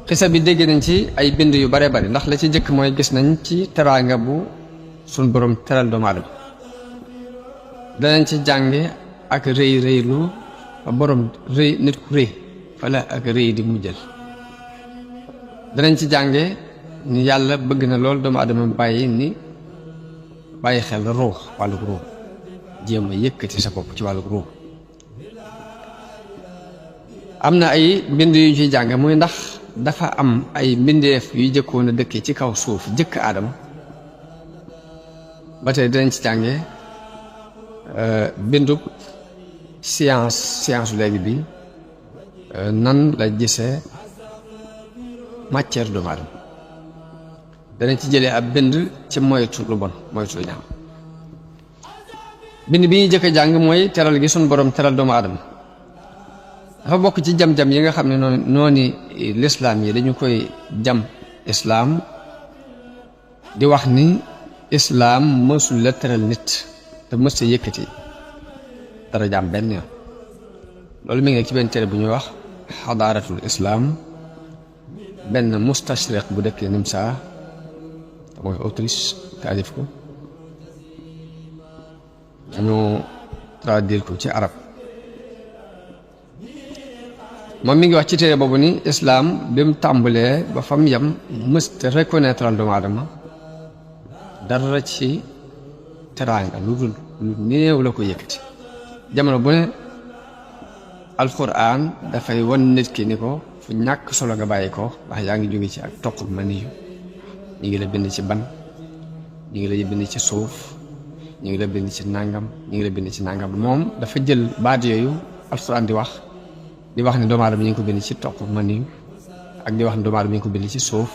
xisa bi dégg nañ ci ay bind yu bare bari ndax la ci jëkk mooy gis nañ ci teraanga bu suñ borom teral doomu aadama danañ ci jànge ak rëy rëylu ba borom rëy nit ku rëy fa la ak rëy di mujjal danañ ci jànge ni yàlla bëgg na lool doomu aadama bàyyi xel ruux wàllu ruux jéem a yëkkati sa bopp ci wàllu ruux am na ay bind yu ciy jànge muy ndax dafa am ay mbindeef yu jëkkoon a dëkkee ci kaw suuf jëkk aadama ba tey dinañ ci jànge bindub science léegi bi nan la gisee matière doomu aadama danañ ci jëlee ab bind ci moytu lu bon moytu lu ñaaw bind bi ñuy jëkk a jàng mooy teral gi suñu borom teral doomu aadama dafa bokk ci jam-jam yi nga xam ne noonu lislaam yi dañu koy jam islaam di wax ni islaam mësul la teral nit te mës ta yëkkati dara jaam benn yoon loolu mi ngi ci benn téere bu ñuy wax xadaaratul islaam benn mustashriq bu dëkkee Nimsa te mooy Autriche taalif ko ñu traduire ko ci arab moom mi ngi wax ci téere boobu ni islaam bi mu tàmbalee ba fam yam mësta reconnaître al doomu aadama dara ci teraanga lu néew la ko yëkkati jamono bu ne alquran dafay wan nit ki ni ko fu ñàkk solo nga bàyyi ko ndax yaa ngi jóge ci ak toq maniyu ñu ngi la bind ci ban, ñu ngi la bind ci suuf, ñu ngi la bind ci nangam, ñu ngi la bind ci nangam. moom dafa jël baat yooyu alquran di wax ni doomu aadama ñu ngi ko bind ci toq maniyu ak di wax ni doomu aadama ñu ngi ko bind ci suuf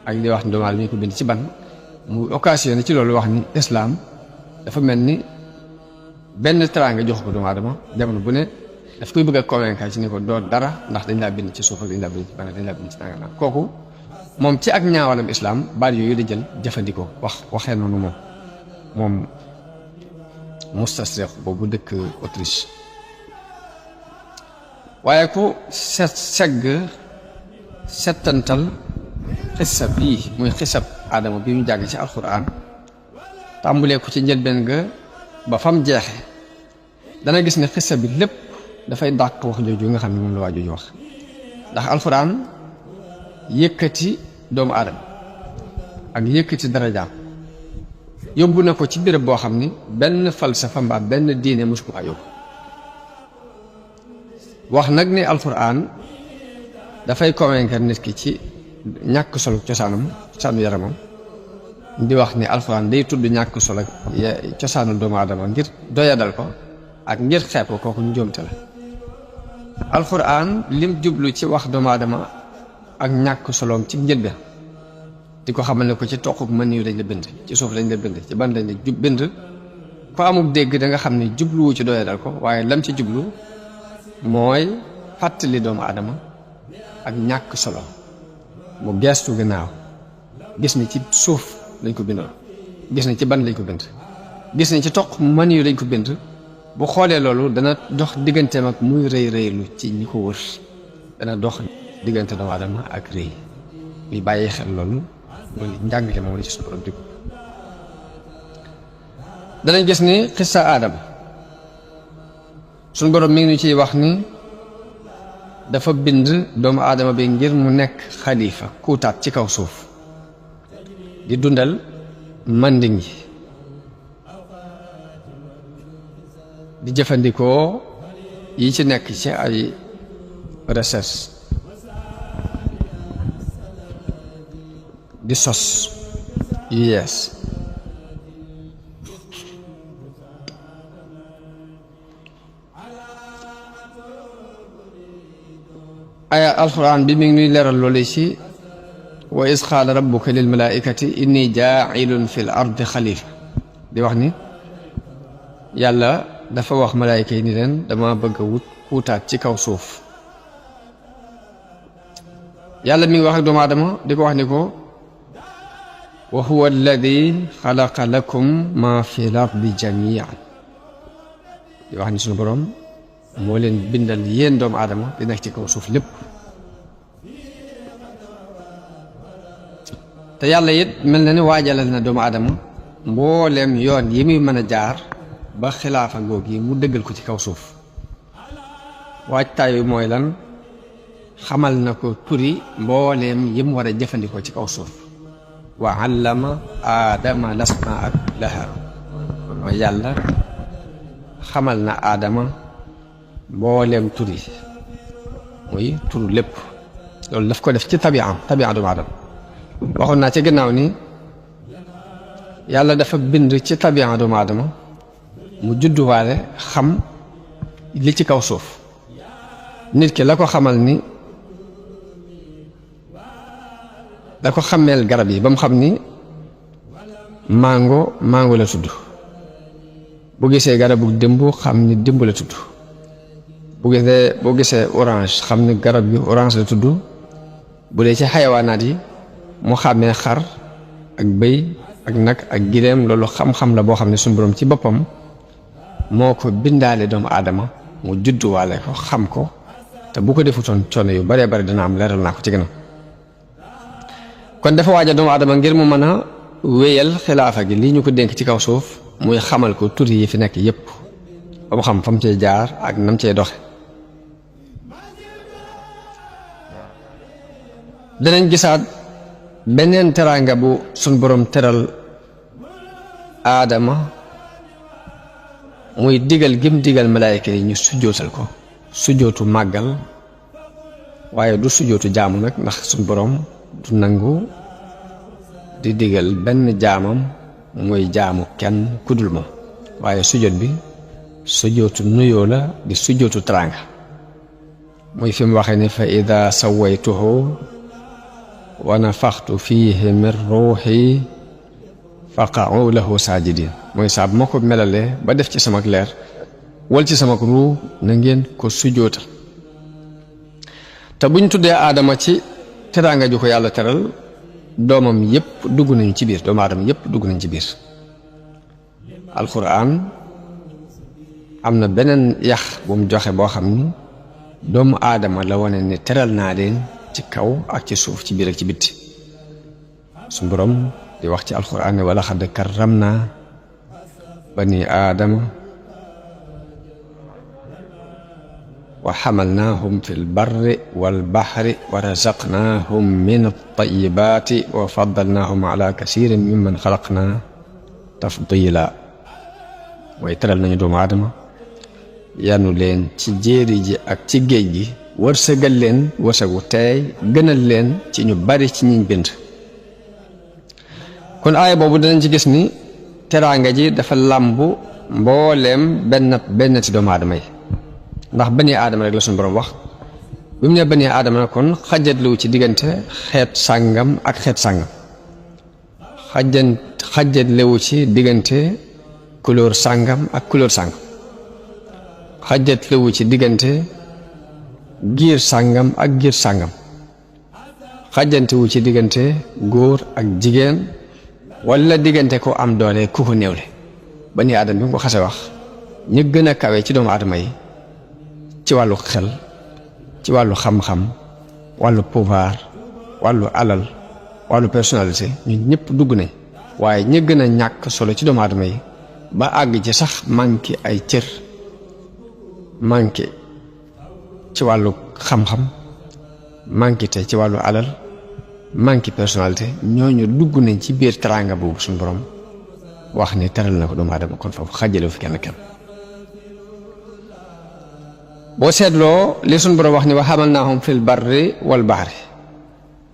ak di wax ni doomu aadama ñu ngi ko bind ci ban. mu occasionné ci loolu wax ni islam dafa mel ni benn teraanga jox ko doomu aadama jamono bu ne daf koy bëgg a convaincre ci ni ko doo dara ndax dañ laa bind ci suuf ak dañ laa bind ci ban, dañ laa bind ci nangam. kooku moom ci ak ñaawalam islam baat yooyu la jël jëfandikoo waxee noonu moom mustasriq boobu dëkk Autriche. waaye ku settantal xisab bii muy xisab aadama bi ñu jàng ci alquran tàmbulee ko ci njëlbeen ga ba fam jeexe dana gis ne xisab bi lépp dafay dàq wax jooju nga xam ne moom la waa jooju wax ndax alquran yëkkati doomu aadama ak yëkkati darajaam yóbbu na ko ci béréb boo xam ni benn falsafa mbaa benn diine mosu ko yóbbu. wax nag ne alquran dafay convaincre nit ki ci ñàkk solo cosaanu yaramam di wax ni alxuraan day tudd ñàkk solo cosaanu doomu aadama ngir doyadal ko ak ngir xeeb ko kooku njuumte la. alxuraan lim jublu ci wax doomu aadama ak ñàkk soloom ci njëlbeen di ko xamal ne ko ci toquk mën yu lañ la bind, ci suuf lañ la bind, ci ban lañ la bind. ko amuk dégg da nga xam ne jubluwu ci doyadal ko waaye lam ci jublu mooy fàttali doomu aadama ak ñàkk solo. mu geestu gannaaw gis ni ci suuf lañ ko bindoon, gis ni ci ban lañ ko bind, gis ni ci toq mën yu lañ ko bind. bu xoolee loolu dana dox digganteem ak muy rëy rëylu ci ñi ko wër, dana dox diggante doomu aadama ak rëy. muy bàyyi xel loolu loolu njàngale moom la ci suñu borom dig. danañ gis ni xissa aadama suñu borom mi ngi ñu ciy wax ni dafa bind doomu aadama bi ngir mu nekk xalifa kuutaat ci kaw suuf di dundal manding yi, di jëfandikoo yi ci nekk ci ay recherche, di sos yu yees. aya alquran bi mi ngi ñuy leeral loolu ci wa is qaala rabbuka lil malaikati inni jaa'ilun fil ardi xalifa di wax ni yàlla dafa wax malaayika yi ni leen dama bëgg a wut kuutaat ci kaw suuf. yàlla mi ngi wax ak doomu aadama di ko wax ni ko wa huwa alladi xalaqa lakum ma fi l ardi jamian di wax ni suñu borom moo leen bindal yéen doomu aadama di nekk ci kaw suuf lépp. te yàlla it mel na ni waajalal na doomu aadama mbooleem yoon yi muy mën a jaar ba xilaafa ngoog yi mu dëggal ko ci kaw suuf. waajtaay wi mooy lan? xamal na ko turi mbooleem yi mu war a jëfandikoo ci kaw suuf. wa allama aadama lasmaa laha, mooy yàlla xamal na aadama mbooleem tur yi muy turu lépp. loolu daf ko def ci tabia doomu aadama. waxoon naa ci gannaaw ni yàlla dafa bind ci tabia doomu aadama mu judduwaale xam li ci kaw suuf. nit ki la ko xamal ni da ko xàmmeel garab yi ba mu xam ni mango la tudd. bu gisee garabu démb xam ni démb la tudd. boo gisee orange xam ni garab gi orange la tudd. bu dee ci xayawaanaat yi mu xàmmee xar ak bëy ak nag ak gileem. loolu xam-xam la boo xam ne suñu borom ci boppam moo ko bindaale doomu aadama mu judduwaale ko xam ko. te bu ko defutoon coono yu baree bari dana am, leeral naa ko ci gannaaw. kon dafa waaja doomu aadama ngir mu mën a wéyal xilaafa gi lii ñu ko dénk ci kaw suuf, muy xamal ko tur yi fi nekk yépp ba mu xam fa mu cay jaar ak nam cay doxe. danañ gisaat beneen teraanga bu suñ borom teral aadama muy digal gim digal malaayka yi ñu sujjootal ko sujjootu màggal waaye du sujjootu jaamu nag ndax suñ boroom du nangu di digal benn jaamam muy jaamu kenn kudul moom waaye sujjoot bi sujjootu nuyoo la di sujjootu teraanga muy fi mu waxee ni fa ida sawaytuhu wa nafaxtu fiihi min ruuxi faqa'u lahu saajidin mooy saa bu ma ko melalee ba def ci sama leer wal ci sama ruu na ngeen ko sujjootal te buñ tuddee aadama ci teraanga ju ko yàlla teral doomam yépp dugg nañu ci biir doomu aadama yépp dugg nañu ci biir alquran am na beneen yax bu mu joxe boo xam ni doomu aadama la wane ni teral naa leen ci kaw ak ci suuf ci biir ak ci bitti suñu borom di wax ci alquran ne wala xad karramna bani aadama wa xamalnaahum fi lbarri walbaxri wa razaqnaahum min altayibaati wa faddalnaahum ala kasirin mimman xalaqna tafdila mooy teral nañu doomu aadama yanu leen ci jéeri ji ak ci géej gi wërsëgal leen wërsëgu teey gënal leen ci ñu bari ci ñiñ bind kon aaya boobu danañ ci gis ni teraanga ji dafa làmbu mbooleem benn ci doomu aadama yi ndax bani aadama rek la suñu borom wax bi mu ne bani aadama na kon xajatluwu ci diggante xeet sàngam ak xeet sàngam xajatlewu ci diggante couleur sàngam ak couleur sàngam xajatlewu ci diggante giir sàngam ak giir sàngam xajantewu ci diggante góor ak jigéen wala diggante ko am doole ku ko néewle bani aadama bi mu ko xase wax ñu gën a kawe ci doomu aadama yi ci wàllu xel ci wàllu xam-xam wàllu pouvoir wàllu alal wàllu personnalité ñun ñëpp dugg nañ waaye ñi gën a ñàkk solo ci doomu aadama yi ba àgg ci sax manqué ay cër manqué ci wàllu xam-xam manqué te ci wàllu alal manqué personnalité ñooñu dugg nañ ci biir teraanga boobu suñu borom wax ni teral na ko doomu aadama kon foofu xàjjalewu fi kenn boo seetloo li suñu borom wax ni wa hamalnaahum fil barri wal bahri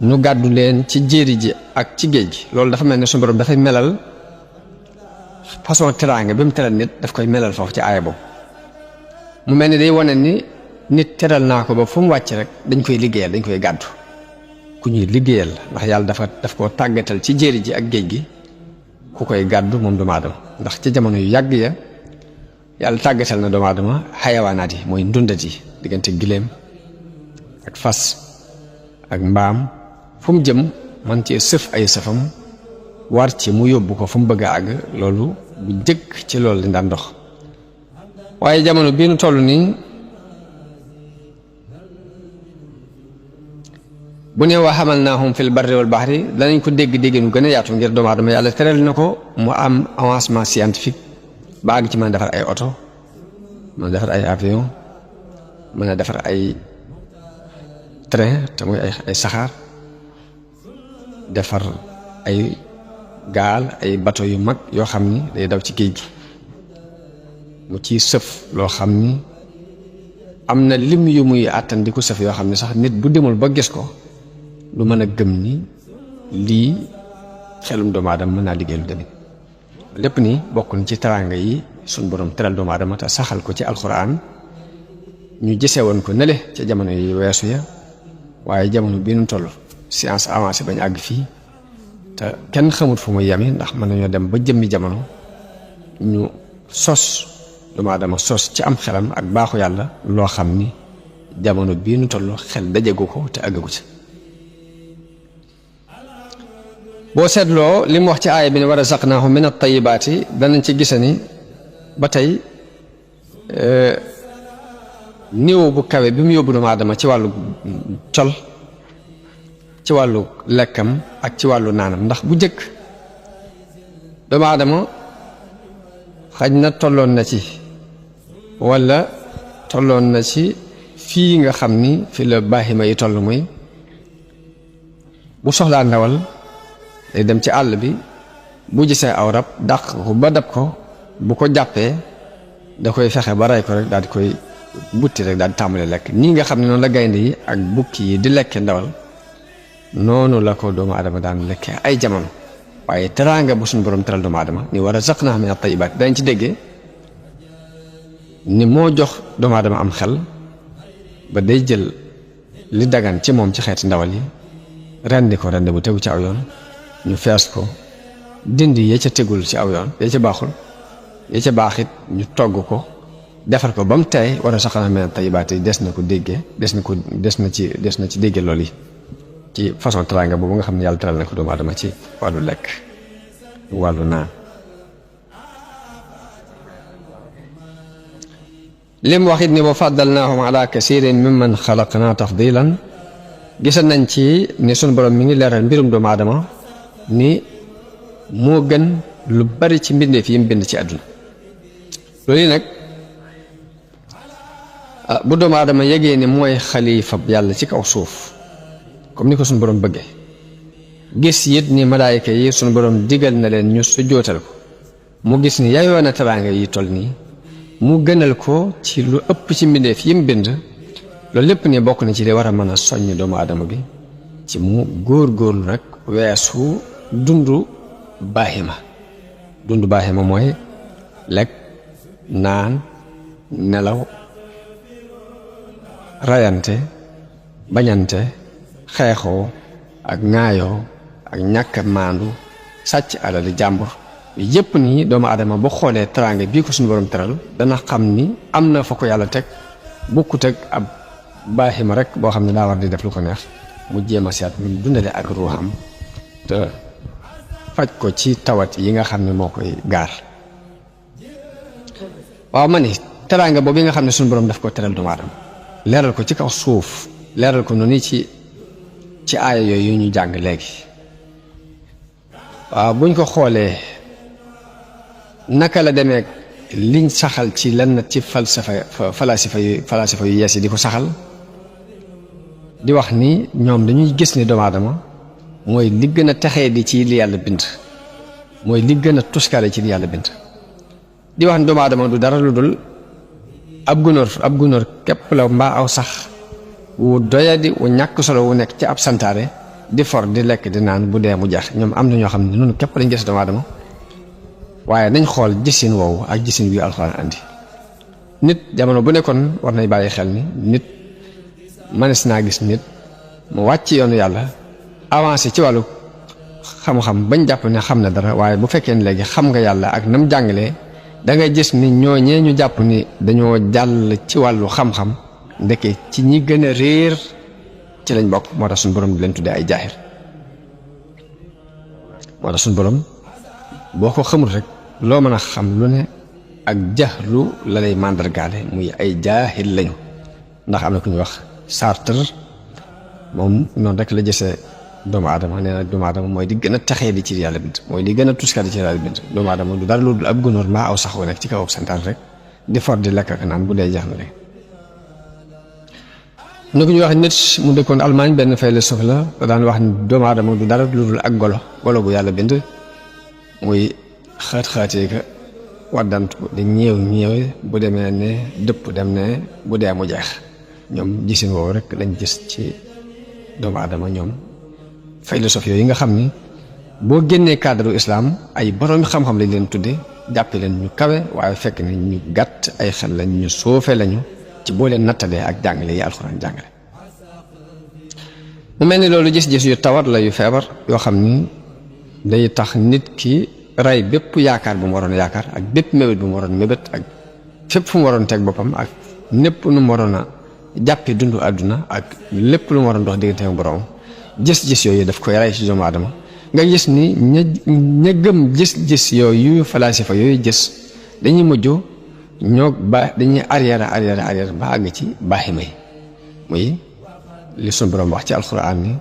ñu gàddu leen ci jéeri ji ak ci géej gi loolu dafa mel ne suñu borom dafay melal façon teraanga bi mu teral nit daf koy melal foofu ci aaya boobu mu mel ni day wane ni nit teral naa ko ba fu mu wàcc rek dañ koy liggéeyal dañ koy gàddu ku ñuy liggéeyal ndax yàlla daf koo tàggatal ci jéeri ji ak géej gi ku koy gàddu moom doomu aadama ndax ci jamono yu yàgg ya yàlla tàggatal na doomu aadama xayawaanaat yi mooy ndundat yi diggante giléem ak fas ak mbaam fu mu jëm man ci sëf ay sëfam war ci mu yóbbu ko fu mu bëgg a àgg loolu bu jëkk ci loolu lañ daan dox waaye jamono bii nu toll nii bu ne wa hamalnaahum fil barri wal bahri danañ ko dégg nu gën a yaatu ngir doomu aadama yàlla teral na ko mu am avancement scientifique ba àgg ci mën a defar ay oto mën a defar ay avion mën a defar ay train te muy ay saxaar defar ay gaal ay bateau yu mag yoo xam ni day daw ci géej gi mu ciy sëf loo xam ni am na lim yu muy àttan di ko sëf yoo xam ne sax nit bu demul ba gis ko lu mën a gëm ni lii xelum doomu aadama mën naa liggéey lu demit lépp ni bokk na ci teraanga yi suñ borom teral doomu aadama te saxal ko ci alxuraan ñu gisee woon ko nele ca jamono yi weesu ya waaye jamono bii nu toll science avancée bañ àgg fii te kenn xamut fu muy yami ndax mën nañoo dem ba jëmmi jamono ñu sos doomu aadama sos ci am xelam ak baaxu yàlla loo xam ni jamono bii nu toll xel dajegu ko te àggagu ci boo seetloo li mu wax ci aaya bi ne wa razaqnaahum min at-tayyibaati danañ ci gise ni ba tey niveau bu kawe bi mu yóbbu doomu aadama ci wàllu col ci wàllu lekkam ak ci wàllu naanam ndax bu jëkk doomu aadama xaj na tolloon na ci walla tolloon na ci fii nga xam ni fi la baaxima yi toll muy bu soxlaa ndawal day dem ci àll bi bu gisee aw rab dàq ko ba dab ko bu ko jàppee da koy fexe ba ray ko rek daal di koy butti rek daal di tàmbale lekk nii nga xam ne noonu la gaynde yi ak bukki yi di lekke ndawal noonu la ko doomu aadama daan lekkee ay jamono. waaye teraanga bu suñu borom teral doomu aadama ni war a razaqnaa min at-tayyibaat dañ ci déggee ni moo jox doomu aadama am xel ba day jël li dagan ci moom ci xeeti ndawal yi rendi ko rendi bu tegu ci aw yoon ñu fees ko dindi ya ca tegul ci aw yoon ya ca baaxul ya ca baaxit ñu togg ko defar ko ba mu teey war a razaqnaa min at-tayyibaat yi des na ko déggee des na ci déggee loolu yi ci façon teraanga boobu nga xam ne yàlla teral na ko doomu aadama ci wàllu lekk wàllu naan. lim wax it ni wa faddalnaahum ala kasiirin mimman xalaqnaa tafdilan gisoon nañ ci ni sunu borom mi ngi leeral mbirum doomu aadama ni moo gën lu bari ci mbindeef yi mu bind ci àdduna. loolu nag bu doomu aadama yegee ni mooy xalifa yàlla ci kaw suuf comme ni ko suñu borom bëggee gis it ni malaayika yi suñu borom digal na leen ñu sujjootal ko mu gis ni yaayoo na teraanga yi toll nii mu gënal ko ci lu ëpp ci mbindeef yi mu bind loolu lépp ni bokk na ci li war a mën a soññ doomu aadama bi ci mu góor-góorlu rek weesu dundu baaxima mooy lekk naan nelaw rayante bañante xeexoo ak ŋaayoo ak ñàkk maandu sàcc alali jàmbur yépp nii doomu aadama bu xoolee teraanga bii ko suñu borom teral dana xam ni am na fa ko yàlla teg bukkut ak ab baaxima rek boo xam ne daa war di def lu ko neex mu jéem a seet mu dundale ak ruuxam te faj ko ci tawat yi nga xam ne moo koy gaar. waaw ma ni teraanga boobu yi nga xam ne suñu borom daf ko teral doomu aadama leeral ko ci kaw suuf leeral ko noonu ci aaya yooyu ñu jàng léegi. waaw buñ ko xoolee naka la demee liñ saxal ci lenn ci falasifa yu yees yi di ko saxal di wax ni ñoom dañuy gis ni doomu aadama mooy li gën a texee di ci li yàlla bind mooy li gën a tuskaale ci li yàlla bind di wax ni doomu aadama du dara lu dul ab gunóor képp la mbaa aw sax wu doyadi wu ñàkk solo wu nekk ci ab santaare di for di lekk di naan bu dee mu jeex ñoom am na ñoo xam ne noonu képp lañ gis doomu aadama waaye nañ xool gisin woowu ak gisin wi alxuraan andi nit jamono bu nekkoon war nañ bàyyi xel ni nit mënees naa gis nit mu wàcc yoonu yàlla avancé ci wàllu xam-xam bañ jàpp ne xam na dara waaye bu fekkee ne léegi xam nga yàlla ak nam jàngalee da ngay gis ni ñooñee ñu jàpp ni dañoo jàll ci wàllu xam-xam ndeke ci ñi gën a réer ci lañ bokk. moo tax suñu borom di leen tuddee ay jaahil moo tax suñu borom boo ko xamul rek loo mën a xam lu ne ak jaxlu la lay màndargaale muy ay jaahil lañu. ndax am na ku ñuy wax Sartre moom noonu rek la gisee doomu aadama nee na doomu aadama mooy di gën a texee di ci yàlla bind mooy di gën a tuskaat di ci yàlla bind. doomu aadama du dara lu dul ab gunóor mbaa aw sax wu nekk ci kaw santaan rek di for di lekk ak naan bu dee jeex na rek. nu ko ñuy wax nit mu dëkkoon Allemagne benn philosophe la da daan wax ni doomu aadama du dara lu dul ak golo bu yàlla bind muy xaat-xaatee ka waddant di ñeew bu demee ne dëpp dem ne bu dee mu jeex. ñoom gisin woowu rek lañ gis ci doomu aadama ñoom philosophe yooyu nga xam ni boo génnee cadre islam ay borom xam-xam lañ leen tudde jàppe leen ñu kawe waaye fekk ni ñu gàtt ay xel lañ ñu soofe lañu ci boo leen nattalee ak jàngale yi alxuraan jàngale. mu mel ni loolu gis-gis yu tawat la yu feebar yoo xam ni day tax nit ki rey bépp yaakaar bu mu waroon yaakaar ak bépp mébét bu mu waroon mébét ak fépp fu mu waroon teg boppam ak népp nu mu waroon a jàppe dundu àdduna ak lépp lu mu waroon dox diggante ak borom gis-gis yooyu daf koy rey ci doomu aadama nga gis ni ña gëm gis-gis yooyu falasifa yooyu gis dañuy mujj dañuy arrière ba àgg ci baaxima yi muy li sunu borom wax ci alxuraan ni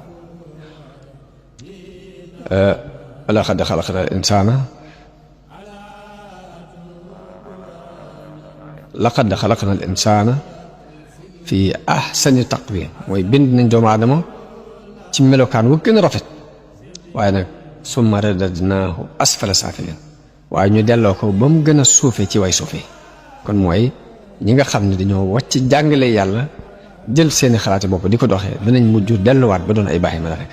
laqad xalaqnal insaana laqad xalaqnal insaana fi ahsani taqwiim mooy bind nañ doomu aadama ci melokaan wu gën a rafet waaye nag summa radadnaahu asfala saafiliin waaye ñu delloo ko ba mu gën a suufee ci way suufee kon mooy ñi nga xam ne dañoo wàcc jàngale yàlla jël seeni xalaati bopp di ko doxee danañ mujj delluwaat ba doon ay baaxi ma la rek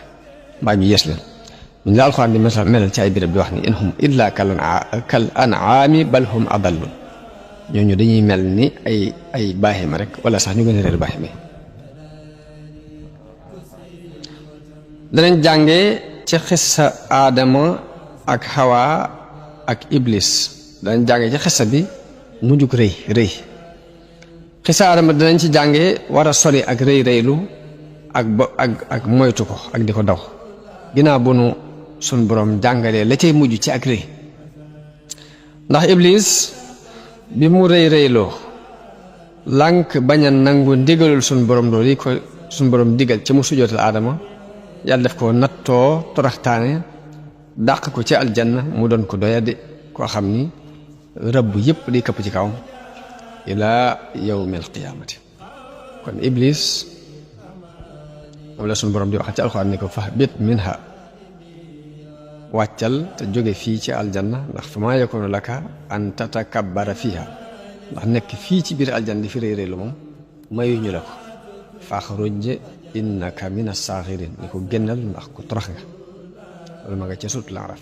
mbaa ñu yees leen ñu la alxuraan di melal ci ay béréb di wax ni in hum illa kal an'aami bal hum adallun ñooñu dañuy mel ni ay baaxi ma rek wala sax ñu gën a réer baaxi ma danañ jàngee ci xissa aadama ak Hawa ak Iblis danañ jàngee ci xissa bi mujjug rëy xissa aadama danañ ci jàngee war a sori ak rëylu ak moytu ko ak di ko daw ginnaaw bu nu sun borom jàngalee la cay mujj ci ak rëy ndax Iblis bi mu rëyloo lànk bañ a nangu ndigalul sun borom loolu yi ko sun borom digal ci mu sujootal aadama yàlla def ko nattoo toraxtaane dàq ko ci aljanna mu doon ko doyadi koo xam ni rëbb yépp di këpp ci kawam ilaa yawmil qiyaamati kon Iblis moom la suñu borom di wax ci alxuraan ni ko fahbit minha wàccal te jóge fii ci aljanna ndax fa maa yakunu laka an tatakabbara fiha ndax nekk fii ci biir aljanna di fi réy réylu moom mayuñu la ko faxruj innaka mina saaxirin ni ko génnal ndax ku torox nga loolu ma nga ca sut la araf